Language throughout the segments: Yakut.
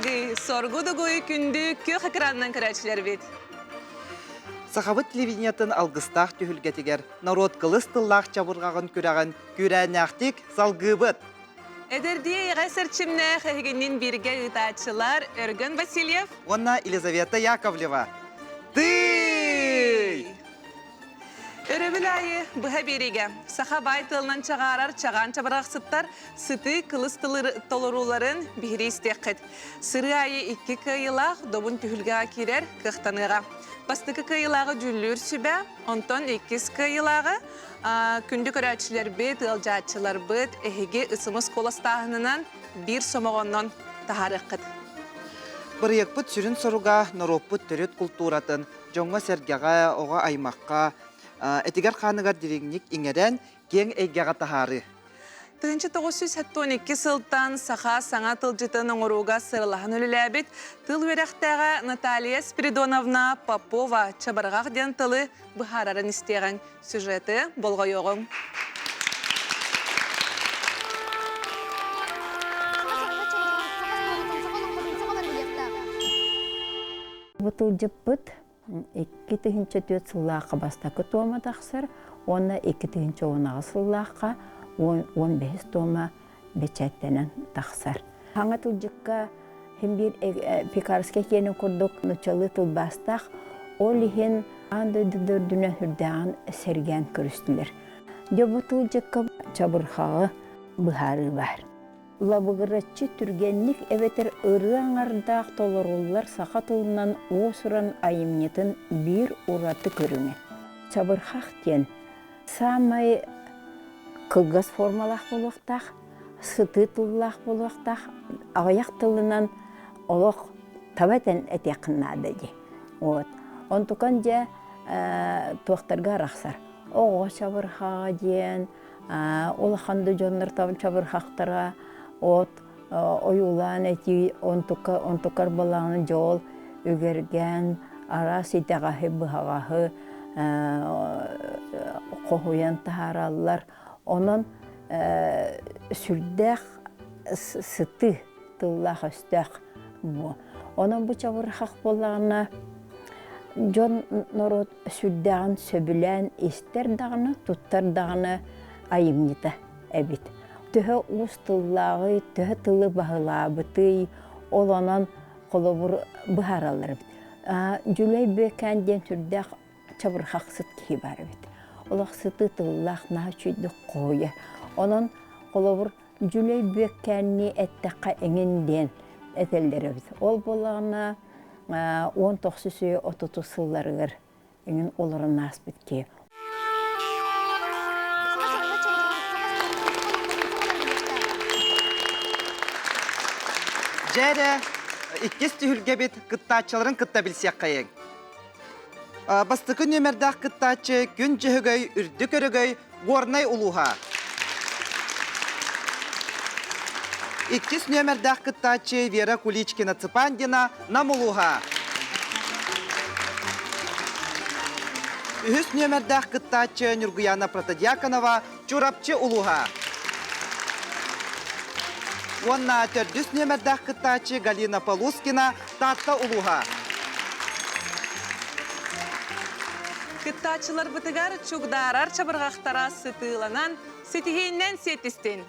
Дьөһөгөй, соргу дугуй күндү күөх экранынан көрөөччүлэрбит. Сахабыт телевидениетын алгыстаах түһүлгэтигэр норуот кылыс тыллаах чабырҕаҕын күрэҕин күүрээннээхтик салгыыбыт. Эдэрдии эйэҕэс эрчимнээх эһигиннин бииргэ ыытааччылар Өргөн Васильев уонна Елизавета Яковлева. Тыый! Өрөбүл аайы быһа биэриигэ саха баай тылынан чаҕаарар чаҕаан чабырҕахсыттар сытыы кылыс толорууларын биһирии истиэххит. Сырыы аайы икки кыайыылаах добун түһүлгэҕэ киирэр кыахтаныаҕа. Бастакы кыайыылааҕы дьүүллүүр сүбэ, онтон иккис кыайыылааҕы күндү көрөөччүлэрбит, ыалдьааччыларбыт эһиги ысымыс куоластааһынынан биир сомоҕоннон таһаарыаххыт. Бырайыакпыт сүрүн соруга норуоппут төрүт култууратын дьоҥҥо-сэргэҕэ, оҕо аймахха этигэр-хааныгар дириҥник иҥэрэн, киэҥ эйгэҕэ таһаарыы. 1972 сылтан саха саҥа тылдьытын оҥорууга сыралаһан үлэлээбит тыл үөрэхтээҕэ Наталья Спиридоновна Попова чабырҕах диэн тылы быһаарарын истиэҕиҥ. Сюжеты болҕойуоҕуҥ. Бу тылдьыппыт 2004 сыллаахха бастакы туома тахсар уонна 2010 сыллаахха 15 туома бэчээттэнэн тахсар. Хаҥа тылдьыкка син биир Пекарскай киэнин курдук нуччалыы тылбаастаах, ол иһин аан дойду да үрдүнэн сүрдээҕин сэргээн көрүстүлэр. Дьэ бу тылдьыкка чабырҕаҕы быһаарыы баар. Лабыгыраччы түргэнник эбэтэр ырыа аҥардаах толоруллар саха тылынан уус-уран айымньытын биир ураты көрүҥэ. Чабырҕах диэн саамай кылгас формалаах буолуохтаах, сытыы тыллаах буолуохтаах, аҕыйах тылынан олох таба этэн этиэххин наада дии. Вот. Онтукан дьэ туохтарга арахсар. Оҕо чабырҕаҕа диэн, улахан да дьоннор чабырҕахтара от ойуулаан этии онтука онтукар балаҕаны дьол үгэргээн араас итэҕэһи быһаҕаһы хоһуйан таһаараллар онон сүрдээх сытыы тыллаах өстөөх бу онон бу чабырҕах буоллаҕына дьон норуот сүрдээҕин сөбүлээн истэр даҕаны, туттар даҕаны айымньыта эбит. Төһө уус тыллааҕый, төһө тылы баһылаабытый, ол онон холобур быһаараллар эбит. Дьүлэй Бүөкээн диэн сүрдээх чабырҕахсыт киһи баар эбит. Олох сытыы тыллаах, наһаа үчүгэйдик хоһуйар. Онон холобур Дьүлэй Бүөккээннии эттэххэ эҥин диэн этэллэр эбит. Ол буоллаҕына 19 үйэ отутус сылларыгар эҥин олорон ааспыт киһи. Дьэ эрэ, иккис түһүлгэбит кыттааччыларын кытта билсиэххэйиҥ. Бастакы нүөмэрдээх кыттааччы Күн Дьөһөгөй Үрдүк Өрөгөй Горнай улууһа. Иккис нүөмэрдээх кыттааччы Вера Куличкина-Цыпандина Нам улууһа. Үһүс нүөмэрдээх кыттааччы Нюргуяна Протодьяконова Чурапчы улууһа. Уонна төрдүс нүөмэрдээх кыттааччы Галина Полускина Таатта улууһа. Кыттааччыларбытыгар чугдаарар чабырҕахтара сытыыланан, ситиһииннэн сиэттистин!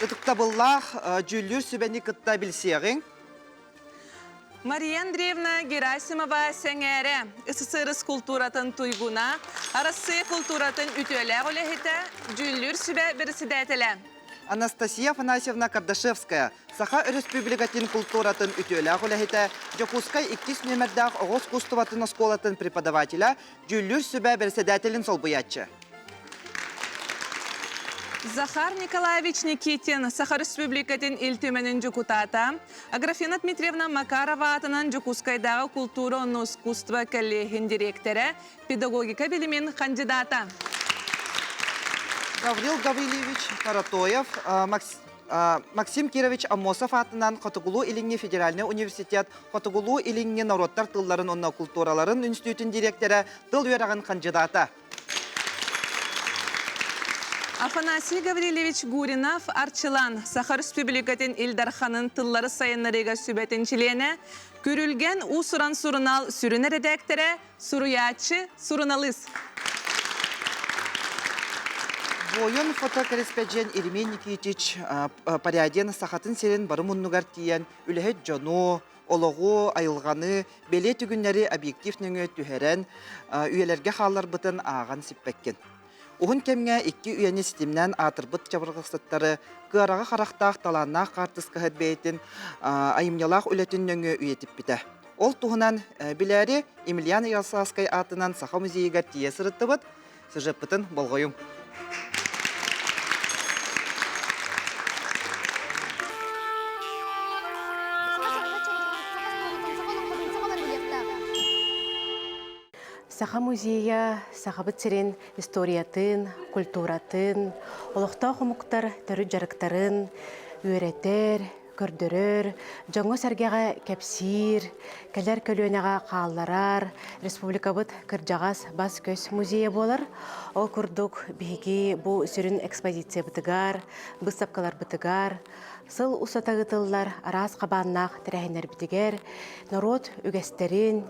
Ытыктабыллаах дьүүллүүр сүбэни кытта билсиэҕиҥ. Мария Андреевна Герасимова Сэҥээрэ, СССР култууратын туйгуна, Арассыыйа култууратын үтүөлээх үлэһитэ, дьүүллүүр сүбэ бэрэссэдээтэлэ. Анастасия Афанасьевна Кардашевская, Саха Өрөспүүбүлүкэтин култууратын үтүөлээх үлэһитэ, Дьокуускай иккис нүөмэрдээх оҕо искусствотын оскуолатын преподавателэ, дьүүллүүр сүбэ бэрэссэдээтэлин солбуйааччы. Захар Николаевич Никитин, Саха Республикатын Ил Түмэнин дьокутаата, Аграфена Дмитриевна Макарова аатынан Дьокуускайдааҕы култуура уонна искусство кэллиэһин дириэктэрэ, педагогика билимин хандьыдаата. Гаврил Гаврильевич Каратоев, Максим Кирович Аммосов аатынан Хотугулуу-Илиҥҥи федеральнай университет Хотугулуу-Илиҥҥи норуоттар тылларын уонна култуураларын үнстүүтүн дириэктэрэ, тыл үөрэҕин хандьыдаата. Афанасий Гаврильевич Гуринов Арчылан Саха Республикатын Ил Дарханын тыллары сайыннарыыга сүбэтин чилиэнэ, Күрүлгэн уус-уран сурунаал сүрүн эрэдээктэрэ, суруйааччы, суруналыыс. Буойун фотокорреспондент Еремей Никитич Порядин Сахатын сирин бары муннугар тиийэн үлэһит дьону, олоҕу, айылҕаны, бэлиэ түгүннэри объектив нөҥүө түһэрэн, үйэлэргэ хаалларбытын ааҕан сиппэккин. Уһун кэмҥэ икки үйэни ситимнээн аатырбыт чабырҕахсыттары кыараҕа харахтаах талааннаах хаартыскаһыт бэйэтин айымньылаах үлэтин нөҥүө үйэтиппитэ. Ол туһунан билээри Емельян Ярославскай аатынан Саха музейыгар тиийэ сырыттыбыт. Сюжеппытын болҕойуҥ. Саха музейа Сахабыт сирин историятын, культуратын, олохтоох омуктар төрүт дьарыктарын үөрэтэр, көрдөрөр, дьоҥҥо-сэргэҕэ кэпсиир, кэлэр көлүөнэҕэ хаалларар республикабыт кырдьаҕас бас-көс музейа буолар. Ол курдук биһиги бу сүрүн экспозициябытыгар, быыстапкаларбытыгар сыл устата ыытыллар араас хабааннаах тэрээһиннэрбитигэр норуот үгэстэрин,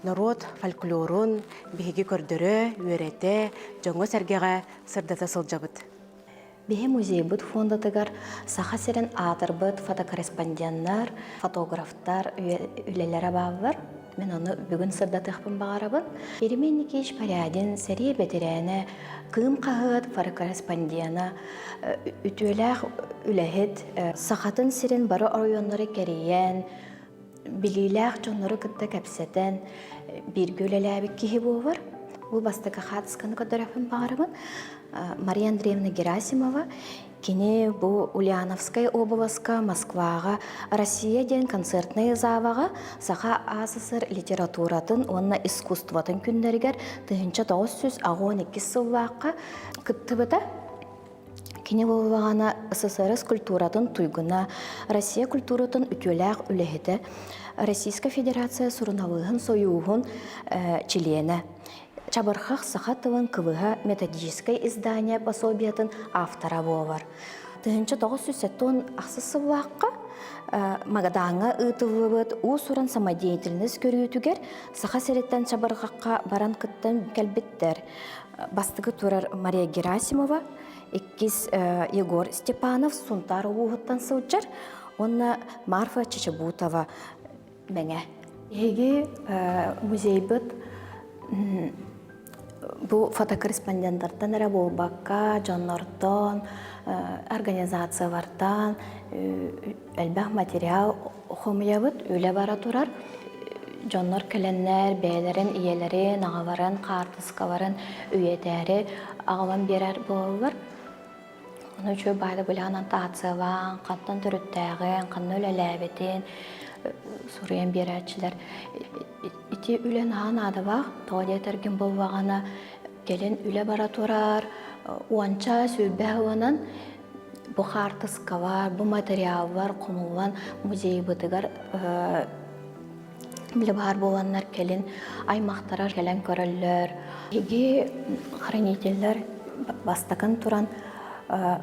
норуот фольклорун биһиги көрдөрө, үөрэтэ, дьоҥҥо-сэргэҕэ сырдата сылдьабыт. Биһи музейбыт фондатыгар Саха сирин аатырбыт фотокорреспонденнар, фотографтар үлэлэрэ бааллар. Мин ону бүгүн сырдатыахпын баҕарабын. Еремей Никитич Порядин сэрии бэтэрээнэ, Кыым хаһыат фотокорреспондена, үтүөлээх үлэһит, Сахатын сирин бары оройуоннары кэрийэн, билиилээх дьоннору кытта кэпсэтэн, бииргэ үлэлээбит киһи буолар. Бу бастакы хаартысканы көрдөрөппүн баҕарабын. Мария Андреевна Герасимова кини бу Ульяновскай областка Москваҕа Россия диэн концертнай залаҕа Саха АССР литературатын уонна искусствотын күннэригэр 1982 сыллаахха кыттыбыта. Кини буоллаҕына СССР культуратын туйгуна, Россия культуратын үтүөлээх үлэһитэ, Российскай Федерация суруналыыһын сойууһун чилиэнэ. Чабырхах саха тылын кылыһа методическай издание пособиетын автора буолар. 1978 сыллаахха Магадаҥҥа ыытыллыбыт уус-уран самодеятельность көрүүтүгэр Саха сириттэн чабырҕахха баран кыттан кэлбиттэр. Бастакы турар Мария Герасимова, иккис Егор Степанов Сунтаар улууһуттан сылдьар уонна Марфа Чечебутова Мэҥэ. Биһиги музейбыт бу фотокорреспонденттартан эрэ буолбакка, дьоннортон, организациялартан элбэх материал хомуйабыт, үлэ бара турар. Дьоннор кэлэннэр бэйэлэрин ийэлэрин, аҕаларын хаартыскаларын үйэтээри аҕалан биэрэр буолаллар. Ону үчүгэй баайда билэҕин аннотациялаан, хантан төрүттээҕин, ханна үлэлээбитин суруйан биэрээччилэр. Ити үлэ наһаа наадалаах. Тоҕо диэтэргин буоллаҕына, кэлин үлэ бара турар, уонча, сүүрбэ сылынан бу хаартыскалар, бу материаллар хомуллан музейбытыгар Били баар буоланнар кэлин аймахтара кэлэн көрөллөр. Биһиги хранителлэр бастакын туран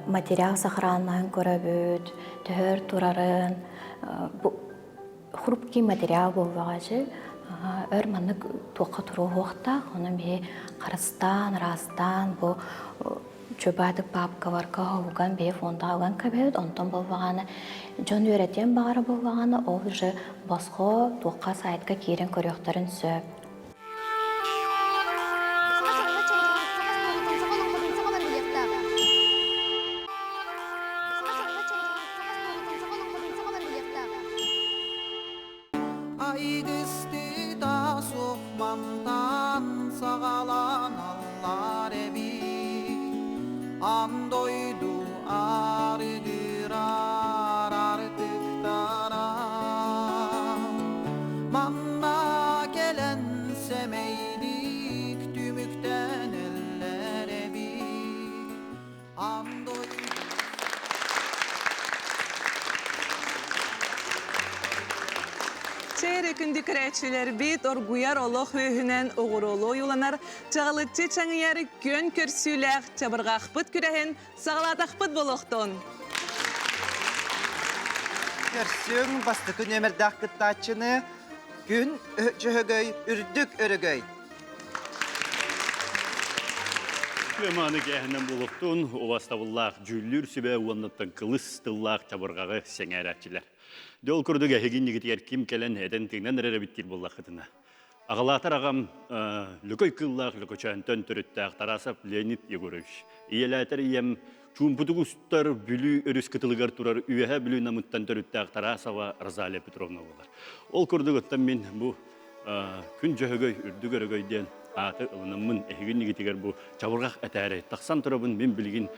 материал сохраннаһын көрөбүт, төһөр турарын, бу хрупкий материал буоллаҕа дьэ өр маннык туохха туруоһуохтаах, онон биһи харыстаан, ыраастаан бу Чубаатык паапкаларга уган бэйэ фондаҕа уган кэбиһэбит, онтон буоллаҕына дьон үөрэтиэн баҕара буоллаҕына ол уже босхо туохха сайтка киирэн көрүөхтэрин сөп. Айгыстыта суох мантан саҕаланаллар эбит Аан дойду арыгырар артыктара Манна кэлэн сэмэйдик түмүктэнэллэр эбит Аан дойду Чэй күндү көрөөччүлэрбит оргуйар олох үөһүнэн оҕуруолу ойууланар чаҕылыччы чаҥыйар күөн көрсүүлээх чабырҕахпыт күрэһин саҕалаатахпыт буолуохтун. Көрсүҥ бастакы нүөмэрдээх кыттааччыны Күн Дьөһөгөй Үрдүк Өрөгөй. Күөмааны кээһинэн буолуохтун убастабыллаах дьүүллүүр сүбэ уоннаттан кылыс тыллаах чабырҕаҕы сэҥээрээччилэр. Дьэ ол курдук эһиги иннигитигэр ким кэлэн этэн тыынан эрэр эбит диир буоллаххытына. Аҕалаатар аҕам Лөкөй кыыллаах Лөкөчөөнтөн төрүттээх Тарасов Леонид Егорович. Ийэлээтэр ийэм Чуумпутук устар Бүлүү өрүс кытылыгар турар Үөһээ Бүлүү Намыттан төрүттээх Тарасова Розалия Петровна буолар. Ол курдук оттон мин бу Күн Дьөһөгөй, Үрдүк Өрөгөй диэн ааты ылынаммын эһиги иннигитигэр бу чабырҕах этээри тахсан турабын. Мин билигин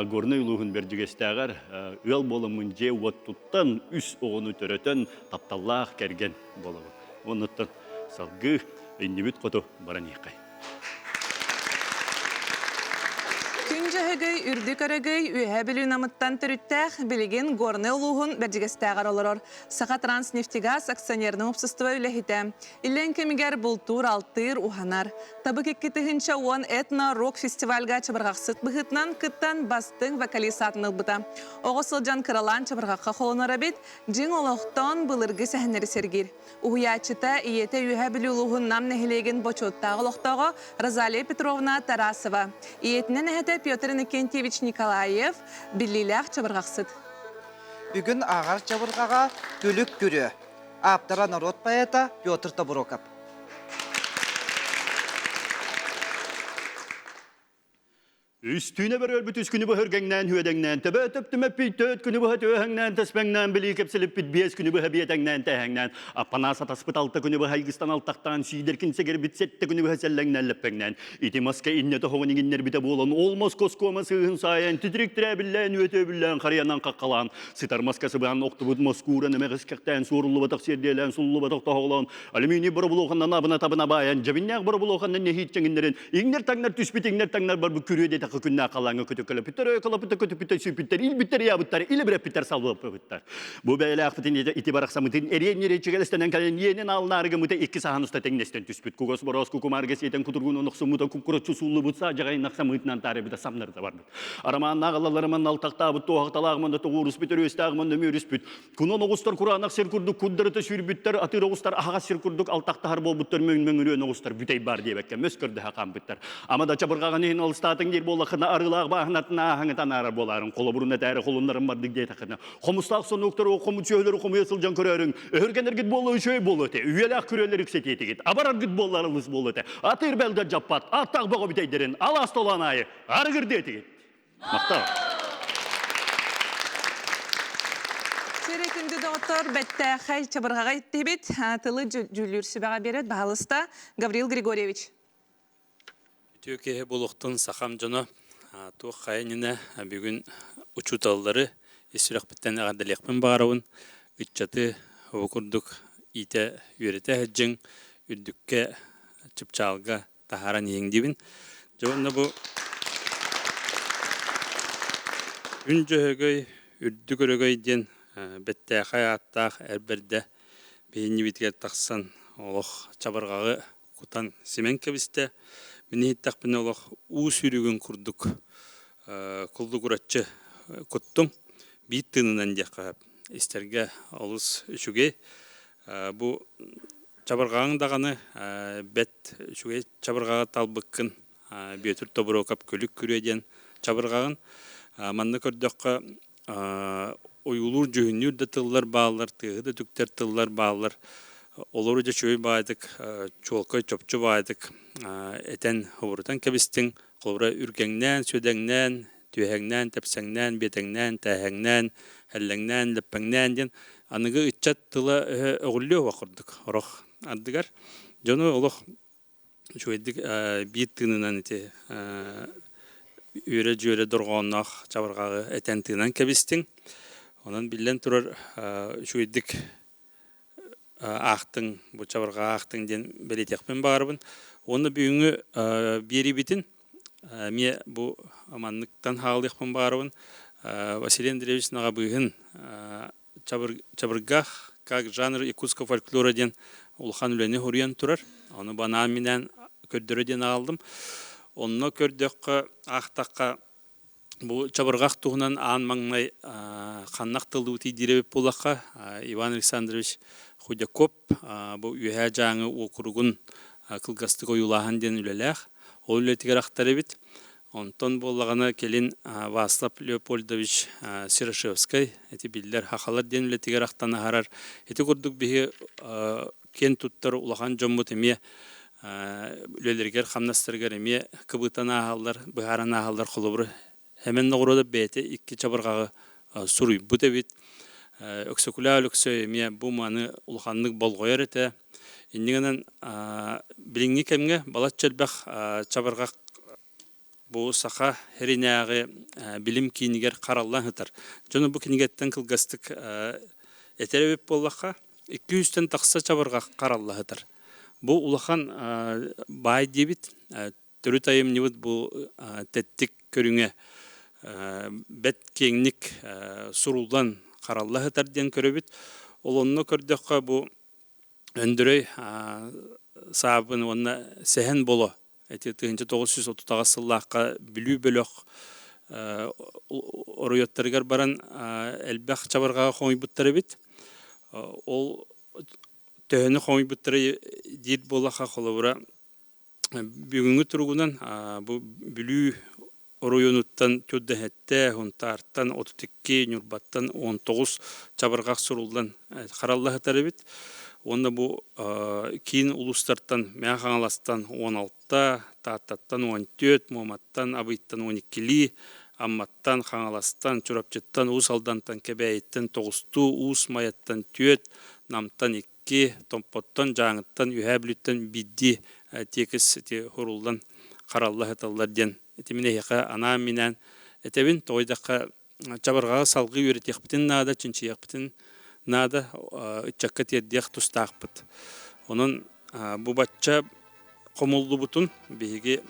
Горнай улууһун Бэрдьигэстээҕэр ыал буоламмын дьиэ-уот туттан, үс оҕону төрөтөн, тапталлаах кэргэн буолабын. Оннуттан салгыы иннибит хоту баран иһиэххэй. Күн Дьөһөгөй, Үрдүк Өрөгөй, Үөһээ Бүлүү Намыттан төрүттээх, билигин Горнай улууһун Бэрдьигэстээҕэр олорор Саха Транснефтегаз акционернай уопсастыба үлэһитэ. Иллэҥ кэмигэр бултуур-алтыыр, уһанар. Табык 2010 этно-рок фестивальга чабырҕахсыт быһыытынан кыттан бастыҥ вокалист аатын ылбыта. Оҕо сылдьан кыралаан чабырҕахха холонор эбит, дьиҥ олохтон былыргы сэһэннэри сэргиир. Уһуйааччыта, ийэтэ Үөһээ Бүлүү улууһун Нам нэһилиэгин бочуоттаах олохтооҕо Розалия Петровна Тарасова. Ийэтинэн эһэтэ Петр Иннокентьевич Николаев, биллиилээх чабырҕахсыт. Бүгүн ааҕар чабырҕаҕа Күлүк күрүө. Ааптара норуот поэта Петр Тобуроков. Үстүүнэ бөрөлбүт үс күнү быһа үргэҥнээн үөдэҥнээн, төбө төптүмэппит төрт күнү быһа түөһэҥнээн тэспэҥнээн билии кэпсэлиппит биэс күнү быһа биэтэҥнээн тэһэҥнээн, аппанаас атаспыт алта күнү быһа айгыстан алтахтаан, сиидэркин сэгэрбит сэттэ күнү быһа сэллэҥнээн лэппэҥнээн, ити маска иннэ тоһоҕун иҥиннэрбитэ буолан, ол маска оскуома сыыһын саайан, титирик тирээбиллээн, үөтүөбүллээн, харыйанан хаххалаан, сытар маска сыбаан охтубут москууран эмэҕискэхтээн, суоруллубатах сиэрдиэлээн, суллубатах тоһоҕолоон, алюминий боробулуоханнан абына-табына баайан, дьэбиннээх боробулуоханнан нэһиит чэҥиннэрин Иҥнэр-таҥнар түспүт, иҥнэр-таҥнар барбыт күрүө диэтэххэ күннээх халлааҥҥа көтөккөлөппүттэр, өйкөлөппүттэр, көтүппүттэр, сүүппүттэр, иилбиттэр, ыйаабыттар, илибирэппиттэр, саллыппыттар. Бу бэйэлээхпитин ити барахсаммытын эриэн ньирэйчигэлэстэнэн кэлэн иэнин аалынаары гыммыта икки саһан уста тэҥнэстэн түспүт. Кугас бороос кукумаарга сиэтэн кутургунан охсуммута куккураччы сууллубут саадьаҕайын ахсамыытынан таарыйбыта самнарыта барбыт. Арамааннаах аллалары манна алтахтаабыт, туоһахталаах манна тоҕуоруспут, өрүөстээх манна мүөрүспүт. Кунан оҕустар кураанах сир курдук курдарыта сүүрбүттэр, атыыр оҕустар аһаҕас сир курдук алтахтаһар буолбуттар, мөҥ-мөҥүрүөн оҕустар бүтэй баар диэбэккэ мөс көрдөһө хаампыттар. Ама да чабырҕаҕын иһин алыстаатыҥ диир буоллаххына, арыылаах бааһынатын ааһаҥытан аарар буолаарыҥ, холобурун этээри холуннарын бардык диэтэххинэ, хомустаах сонуоктары хомучүөһүлэри хомуйа сылдьан көрөөрүҥ, өһүргэнэргит буолла үчүгэй буолуо этэ, үйэлээх күрүөлэр үксэтиэтигит, абараргыт буоллар алыс буолуо этэ, атыыр бэлгэ дьаппат, аттаах бөҕө бүтэйдэрин алаас толоон аайы арыгырдыа этигит. Махтал. Сири күндү доҕоттор, бэттээхэй чабырҕаҕа иттибит. Тылы дьүүллүүр сүбэҕэ биэрет баһалыста Гаврил Григорьевич. Үтүө киһи буолуохтун сахам дьоно туох хайа иннинэ бүгүн учууталлары ис сүрэхпиттэн эҕэрдэлиэхпин баҕарабын. Ыччаты бу курдук иитэ үөрэтэ сылдьыҥ, үрдүккэ, чыпчаалга таһааран иһиҥ диибин. Дьэ уонна бу Күн Дьөһөгөй, Үрдүк Өрөгөй диэн бэттээхэй ааттаах эр бэрдэ биһинньибитигэр тахсан олох чабырҕаҕы кутан симэн кэбистэ. Мин иһиттэхпинэ олох уу сүүрүгүн курдук куллугураччы куттум. Биир тыынынан диэххэ сөп. Истэргэ олус үчүгэй. Бу чабырҕаҕыҥ даҕаны бэт үчүгэй чабырҕаҕы талбыккын Бүөтүр Тобуруокап Күлүк күрүө диэн чабырҕаҕын. Манна көрдөххө ойуулуур дьүһүннүүр да тыллар бааллар, тыаһы да үтүктэр тыллар бааллар. Олору дьэ үчүгэй баҕайытык, чуолкай чопчу баҕайытык этэн обурутан кэбистиҥ. Холобура, үргэҥнээн, сүөдэҥнээн, түөһэҥнээн, тэпсэҥнээн, биэтэҥнээн, тээһэҥнээн, һэллэҥнээн, лэппэҥнээн диэн аныгы ыччат тыла-өһө өҕүллүө уох курдук орох ардыгар. Дьону олох үчүгэйдик биир тыынынан ити үөрэ-дьүөрэ дорҕоонноох чабырҕаҕы этэн тыынан кэбистиҥ. Онон биллэн турар үчүгэйдик аахтыҥ, бу чабырҕаҕы аахтыҥ диэн бэлиэтиэхпин баҕарабын. Уонна бүгүҥҥү биэриибитин эмиэ бу манныктан хаалыахпын баҕарабын. Василий Андреевич Наҕабыыһын чабыргах Как жанр якутского фольклора диэн улахан үлэни суруйан турар. Ону банаан-минээн көрдөрө диэн аҕаллым. Онно көрдөххө, аахтахха, бу чабырҕах туһунан аан маҥнай ханнах тыллыбытый диир эбит буоллахха, Иван Александрович Худяков бу Үөһээ Дьааҥы уокуругун кылгастык ойуулааһын диэн үлэлээх. Ол үлэтигэр ахтар эбит. Онтон буоллаҕына кэлин Васлав Леопольдович Серошевскай ити биллэр Хахалар диэн үлэтигэр ахтан аһарар. Ити курдук биһи киэн туттар улахан дьоммут эмиэ үлэлэригэр хамнастарыгар эмиэ кыбытан ааһаллар, быһааран ааһаллар. Холобур, Сэмэн Ноҕуруодап бэйэтэ икки чабырҕаҕы суруйбут эбит. Өксөкүлээх Өлөксөй эмиэ бу маны улаханнык болҕойор этэ. Инньэ гынан билиҥҥи кэмҥэ балачча элбэх чабырҕах бу саха сиринээҕи билим киинигэр хараллан сытар. Дьону бу кинигэттэн кылгастык этэр эбит буоллахха, 200-тэн тахса чабырҕах харалла сытар. Бу улахан баай диэбит төрүт айымньыбыт бу тэттик көрүҥэ бэрт киэҥник суруллан харалла сытар диэн көрөбүт. Ол онно көрдөххө бу Өндөрөй Саабын уонна Сэһэн Боло ити 1938 сыллаахха Бүлүү бөлөх оройуоттарыгар баран элбэх чабырҕаҕа хомуйбуттар эбит. Ол төһөнү хомуйбуттара диир буоллахха холобура Бүгүҥҥү туругунан бу Бүлүү оройуонуттан Түрдэһэттэ, Сунтаартан 32, Ньурбаттан 19 чабырҕах суруллан харалла сытар эбит. Уонна бу киин улуустартан Мэҥэ Хаҥаластан 16, Тааттаттан 14, Муоматтан, Абыйтан 12-лии, Амматтан, Хаҥаластан, Чурапчыттан, Уус Алдантан, Кэбээйиттэн тоҕустуу, Уус Майаттан түөрт, Намтан икки, Томпоттон, Дьааҥыттан, Үөһээ Бүлүүттэн биирдии тиэкис ити суруллан харалла сыталлар диэн ити мин эһиэхэ анаан-минээн этэбин. Тоҕо диэтэххэ, чабырҕаҕы салгыы үөрэтиэхпитин наада, чинчийиэхпитин наада, ыччакка тиэрдиэх тустаахпыт. Онон бу бачча хомуллубутун биһиги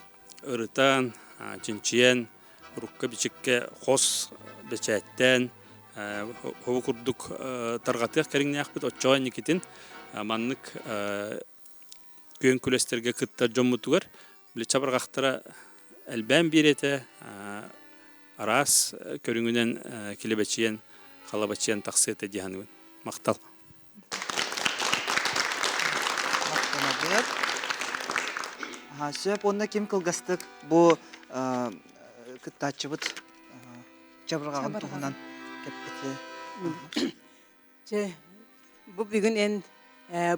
ырытан, чинчийэн, урукка-бичиккэ хос бэчээттээн, хобу курдук тарҕатыах кэриҥнээхпит. Оччоҕо инникитин маннык күөн күрэстэргэ кыттар дьоммутугар били чабырҕахтара элбээн биэр этэ, араас көрүҥүнэн килэбэчийэн, халабачыйан тахсыа этэ дии саныыбын. Махтал. Махтанабыт. Сөп уонна ким кылгастык бу кыттааччыбыт чабырҕаҕын туһунан кэппити. Чэ, бу бүгүн эн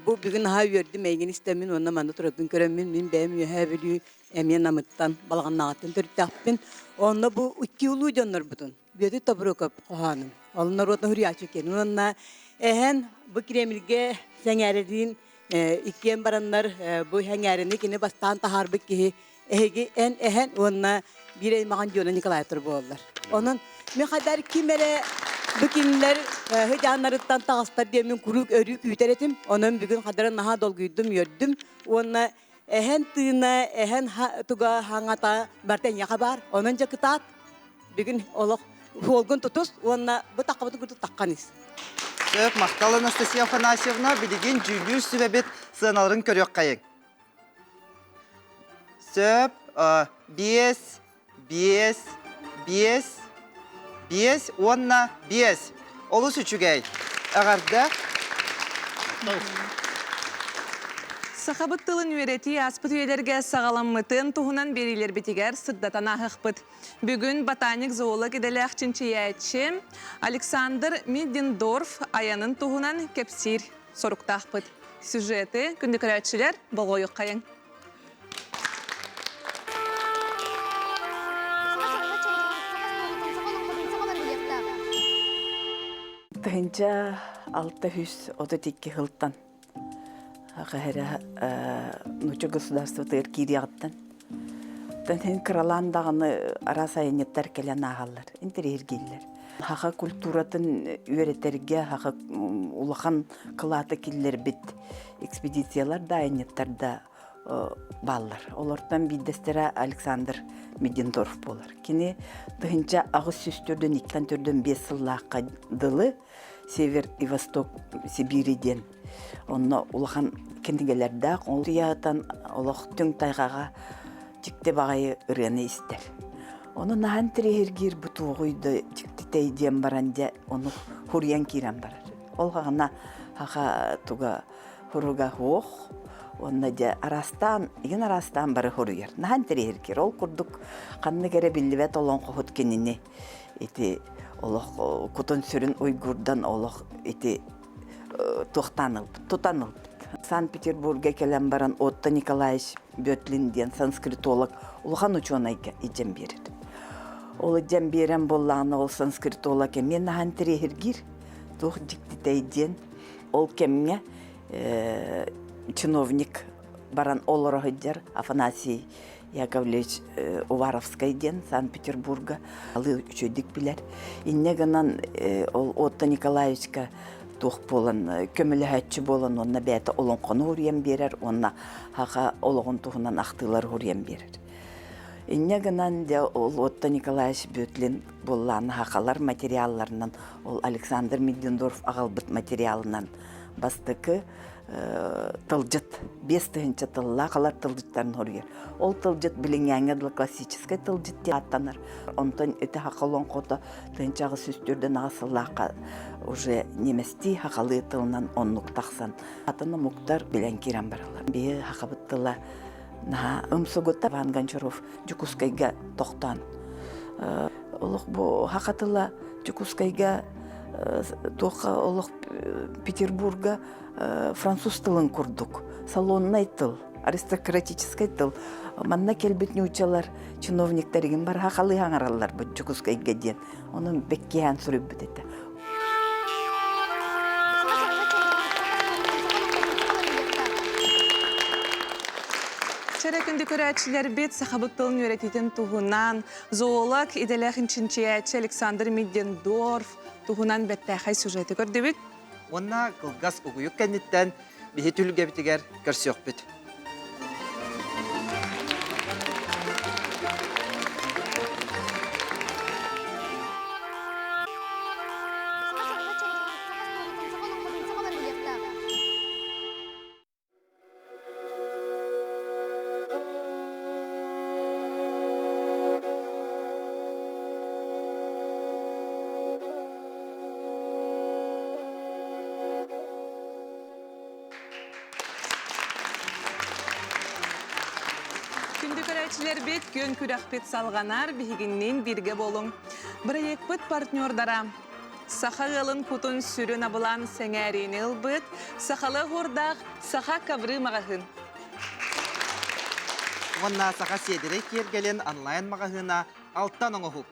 бу бүгүн аһаа үөрдүм эйигин истэммин уонна манна тураргын көрөммүн мин бэйэм Үөһээ Бүлүү эмиэ Намыттан Балаҕаннааҕыттан төрүттээхпин. Онно бу икки улуу дьоннорбутун Бүөтүр Тобуруков хоһоонун, ол норуотун суруйааччы киэнин уонна эһэн бу Кремльгэ сэҥээрэриин иккиэн бараннар бу сэҥээрини кини бастаан таһаарбыт киһи эһиги эн эһэн уонна биир аймаҕын Диона Николаевтар буолаллар. Онон мин хайдар ким эрэ бу кинилэр сыдьааннарыттан таҕыстар диэн мин куруук өрүү күүтэр этим. Онон бүгүн хадары наһаа долгуйдум, үөрдүм уонна эһэн тыына, эһэн туга хаҥата барыта эйиэхэ баар. Онон дьэ кытаат, бүгүн олох суолгун тутус уонна бу таххабытын курдук таххан ис. Сөп, махтал Анастасия Афанасьевна. Билигин дьүүллүүр сүбэбит сыаналарын көрүөххэйиҥ. Сөп, биэс, биэс, биэс, биэс уонна биэс. Олус үчүгэй. Эҕэрдэ. Сахабыт тылын үөрэтии ааспыт үйэлэргэ саҕаламмытын туһунан биэриилэрбитигэр сырдатан ааһыахпыт. Бүгүн ботаник-зоолог идэлээх чинчийээччи Александр Миддендорф айанын туһунан кэпсиир соруктаахпыт. Сюжеты күндү көрөөччүлэр болҕойуоххайыҥ. Тыһынча 632 сылтан хаһара нуучча государствотыгар киириэҕиттэн тэн кыралаан даҕаны араас айанньыттар кэлэн ааһаллар, интэриэһиргииллэр. Хаха культуратын үөрэтэргэ хаха улахан кылааты киллэрбит экспедициялар да айанньыттар да бааллар. Олортон биирдэстэрэ Александр Медендорф буолар. Кини 1804-тэн 5 сыллаахха дылы. Север и Восток Сибири диэн онно улахан кинигэлэрдээх ол ыйаатан олох түҥ тайҕаҕа дьикти баҕайы ырыаны истэр. Ону наһан тириһиргиир бу туоҕуй да дьиктитэй диэн баран дьэ ону хуруйан киирэн барар. Ол хаҕына хаха туга хуруга хуох уонна дьэ араастаан игин араастаан бары хуруйар. Наһан тириһиргиир. Ол курдук ханнык эрэ биллибэт олоҥхоһут кинини ити олох кутун-сүрүн уйгурдан олох ити туохтаан ылбыт, тутан ылбыт. Санкт-Петербурга кэлэн баран Отто Николаевич Бетлин диэн санскритолог улахан учуонайга илдьэн биэрэр. Ол илдьэн биэрэн буоллаҕына ол санскритолог эмиэ наһаа интэриэһиргиир, туох дьиктитэй диэн. Ол кэмҥэ чиновник баран олоро сылдьар Афанасий Яковлевич Уваровскай диэн Санкт-Петербурга алы үчүгэйдик билэр. Инньэ гынан ол Отто Николаевичка туох буолан көмөлөһөөччү буолан уонна бэйэтэ олоҥхону уруйан биэрэр уонна хаха олоҕун туһунан ахтыылары уруйан биэрэр. Инньэ гынан дьэ ол Отто Николаевич Бетлин буоллааны хахалар материалларынан ол Александр Миддендорф аҕалбыт материалынан бастакы тылдьыт 5000 тыллаах алар тылдьыттарын хоруйар. Ол тылдьыт билиҥҥээҥҥэ дылы классическай тылдьыт диэн ааттанар. Онтон ити саха олоҥхото 1848 сыллаахха уже немецтии сахалыы тылынан оннук тахсан атын омуктар билэн киирэн бараллар. Биһи сахабыт тыла наһаа ымсыгыта Иван Гончаров Дьокуускайга тохтоон олох бу саха тыла Дьокуускайга туохха олох Петербурга француз тылын курдук салоннай тыл аристократическай тыл манна кэлбит нууччалар чиновниктаригин бар сахалыы хаҥараллар бу Дьокуускайга диэн онон бэккиһээн суруйбут этэ Чэрэ күндү көрөөччүлэрбит сахабыт тылын үөрэтиитин туһунан зоолог идэлээх чинчийээччи Александр Миддендорф туһунан бэртээхэй сюжеты көрдүбүт. Уонна кылгас угуйук кэнниттэн биһи түлгэбитигэр көрсүөхпүт. Күндү көрөөччүлэрбит, күөн күрэхпит салҕанар, биһигинниин бииргэ буолуҥ. Бырайыакпыт партнердара Саха ыалын кутун сүрүн абылаан сэҥээриини ылбыт сахалыы оһуордаах Саха ковры маҕаһыын. Уонна Саха сиэдэрэй киэргэлин онлайн маҕаһыына Алтан оҥоһук.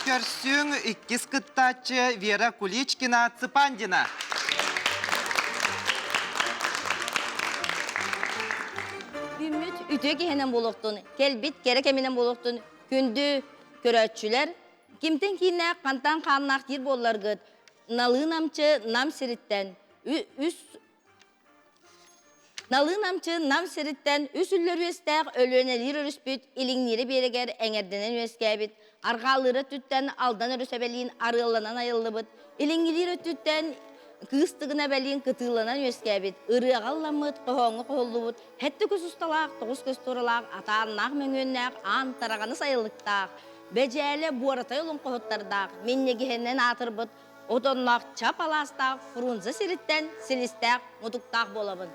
Көрсүҥ иккис кыттааччы Вера Куличкина Цыпандина. Күммүт үтүө киһинэн буолуохтун, кэлбит кэрэ кэминэн буолуохтун, күндү көрөөччүлэр, кимтэн кииннээх, хантан хааннаах диир буолларгыт, налыы намчы нам сириттэн үс Налыы-намчы Нам сириттэн үс үллэр үөстээх Өлүөнэлиир өрүспүт Илиҥниирэ биэрэгэр эҥэрдэнэн үөскээбит, арҕаалыыр өттүттэн Алдан өрүс эбэлиин арыалланан айыллыбыт, илиҥҥилиир өттүттэн Кыыс Тыгын эбэлиин кытыыланан үөскээбит, ырыаҕа ылламмыт, хоһооҥҥо хоһуллубут, һэттэ көс усталаах, тоҕус көс туоралаах, атааннаах мөҥүөннээх, аан тараҕаны сайылыктаах, Бэдьээлэ буоратай олоҥхоһуттардаах, минньигиһинэн аатырбыт Отонноох чап алаастаах Фрунзе сириттэн силистээх мутуктаах буолабын.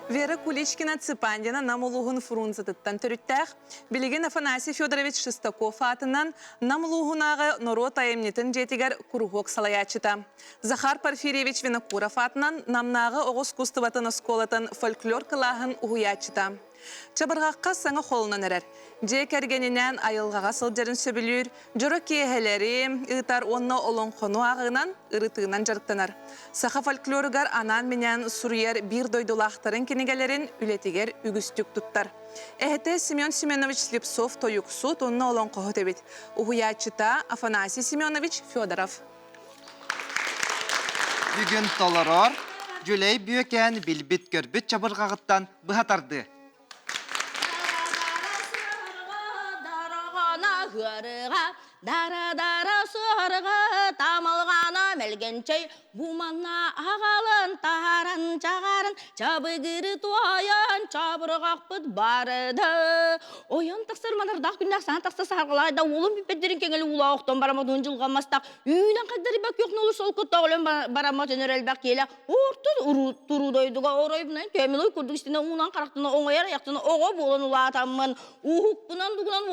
Вера Куличкина Цыпандина Нам улууһун Фрунзетыттан төрүттээх. Билигин Афанасий Федорович Шестаков аатынан Нам улууһунааҕы норуот айымньытын дьиэтигэр куруһуок салайааччыта. Захар Порфирьевич Винокуров аатынан Намнааҕы оҕо искусствотын оскуолатын фольклор кылааһын уһуйааччыта. Чабырҕахха саҥа холунан эрэр. Дьиэ кэргэнинээн айылҕаҕа сылдьарын сөбүлүүр, дьоро киэһэлэри ыытар уонна олоҥхону ааҕыынан, ырытыынан дьарыктанар. Саха фольклоругар анаан-минээн суруйар биир дойдулаахтарын кинигэлэрин үлэтигэр үгүстүк туттар. Эһэтэ Семен Семенович Слепцов тойуксут уонна олоҥхоһут эбит. Уһуйааччыта Афанасий Семенович Федоров. Бүгүн толорор Дьүлэй Бүөкээн билбит-көрбүт чабырҕаҕыттан быһа тардыы. Сыһыарыга, дара-дара сыһарыга, тамалҕана мэлгэнчэй, бу манна аҕалан таһааран чаҕаран, чабыгыры туойан чабырҕахпыт барда. Ойон тахсар манардаах күннээх саҥа тахса саһарҕалаай да уолум бүппэттэрин кэҥэли уулаах охтон бараммат дьылҕаммастах үүнэн хагдарыйбат күөх нолу солкуттаах өлөн бараммат өнөр элбэх киэлэ орто туруу дойдуга оройбунан көмүлүй курдук истинэ уунан харахтана оҥойор айахтана оҕо буолан улаатаммын ууһукпунан дугунан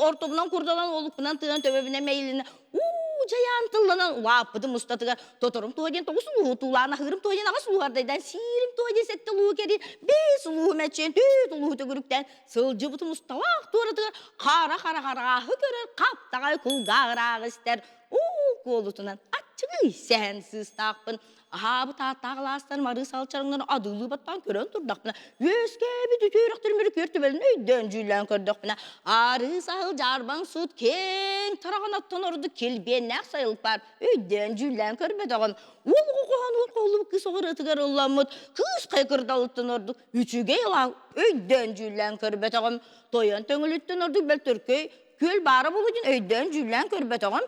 ортобунан курданан уолукпунан тыынан төбөбүнэн мэйилинэ уу дьайаан тылланан улааппытым устатыгар тоторум туһа диэн тоҕус улууһу туулаан аһыырым туһа диэн аҕыс улууһардайдан сиирим туһа диэн сэттэ улууһу кэрин бэс улууһу мэччиэн түөрт улууһу төгүрүктээн сылдьыбытым усталаах туоратыгар хара хара харааһы көрөр хаптаҕай кулгааҕыраах истэр уу куолутунан аччыгый сэһэн сыыстаахпын аһаабыт ааттаах алаастарым арыы салчарыҥнарын адыылыы баттаан көрөн турдахпына үөскээбит үтүөрэхтэрим өрүкүөр түбэлин өйдөөн дьүүллээн көрдөхпүнэ арыы саһыл дьаарбаҥ суут киэҥ тараҕанаттан ордук килбиэннээх сайылык баар өйдөөн дьүүллээн көрбөтөҕүм уол оҕо хоһоонугар хоһуллубут кыыс оҕо ырыатыгар ылламмыт кыыс хайа кырдалыттан ордук үчүгэй ылаан өйдөөн дьүүллээн көрбөтөҕүм тойон төҥүлүттэн ордук бөлтөркөй күөл баара буолуо диэн өйдөөн дьүүллээн көрбөтөҕүм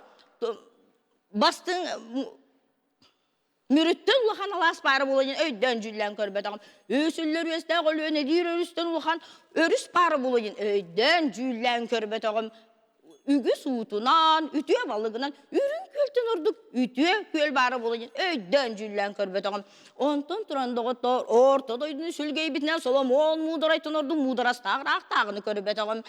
бастыҥ Мүрүттэн улахан алаас баара буолуо диэн өйдөөн дьүүллээн көрбөтөҕүм. Үс үллэр үөстээх Өлүөнэлиир өрүстэн улахан өрүс баара буолуо диэн өйдөөн дьүүллээн көрбөтөҕүм. Үгүс уутунан, үтүө балыгынан үрүҥ күөлтэн ордук үтүө күөл баара буолуо диэн өйдөөн дьүүллээн көрбөтөҕүм. Онтон туран доҕоттоор, орто дойдуну сүлгэйбитинэн Соломон муударайтан ордук муударастаах ыраахтааҕыны көрбөтөҕүм.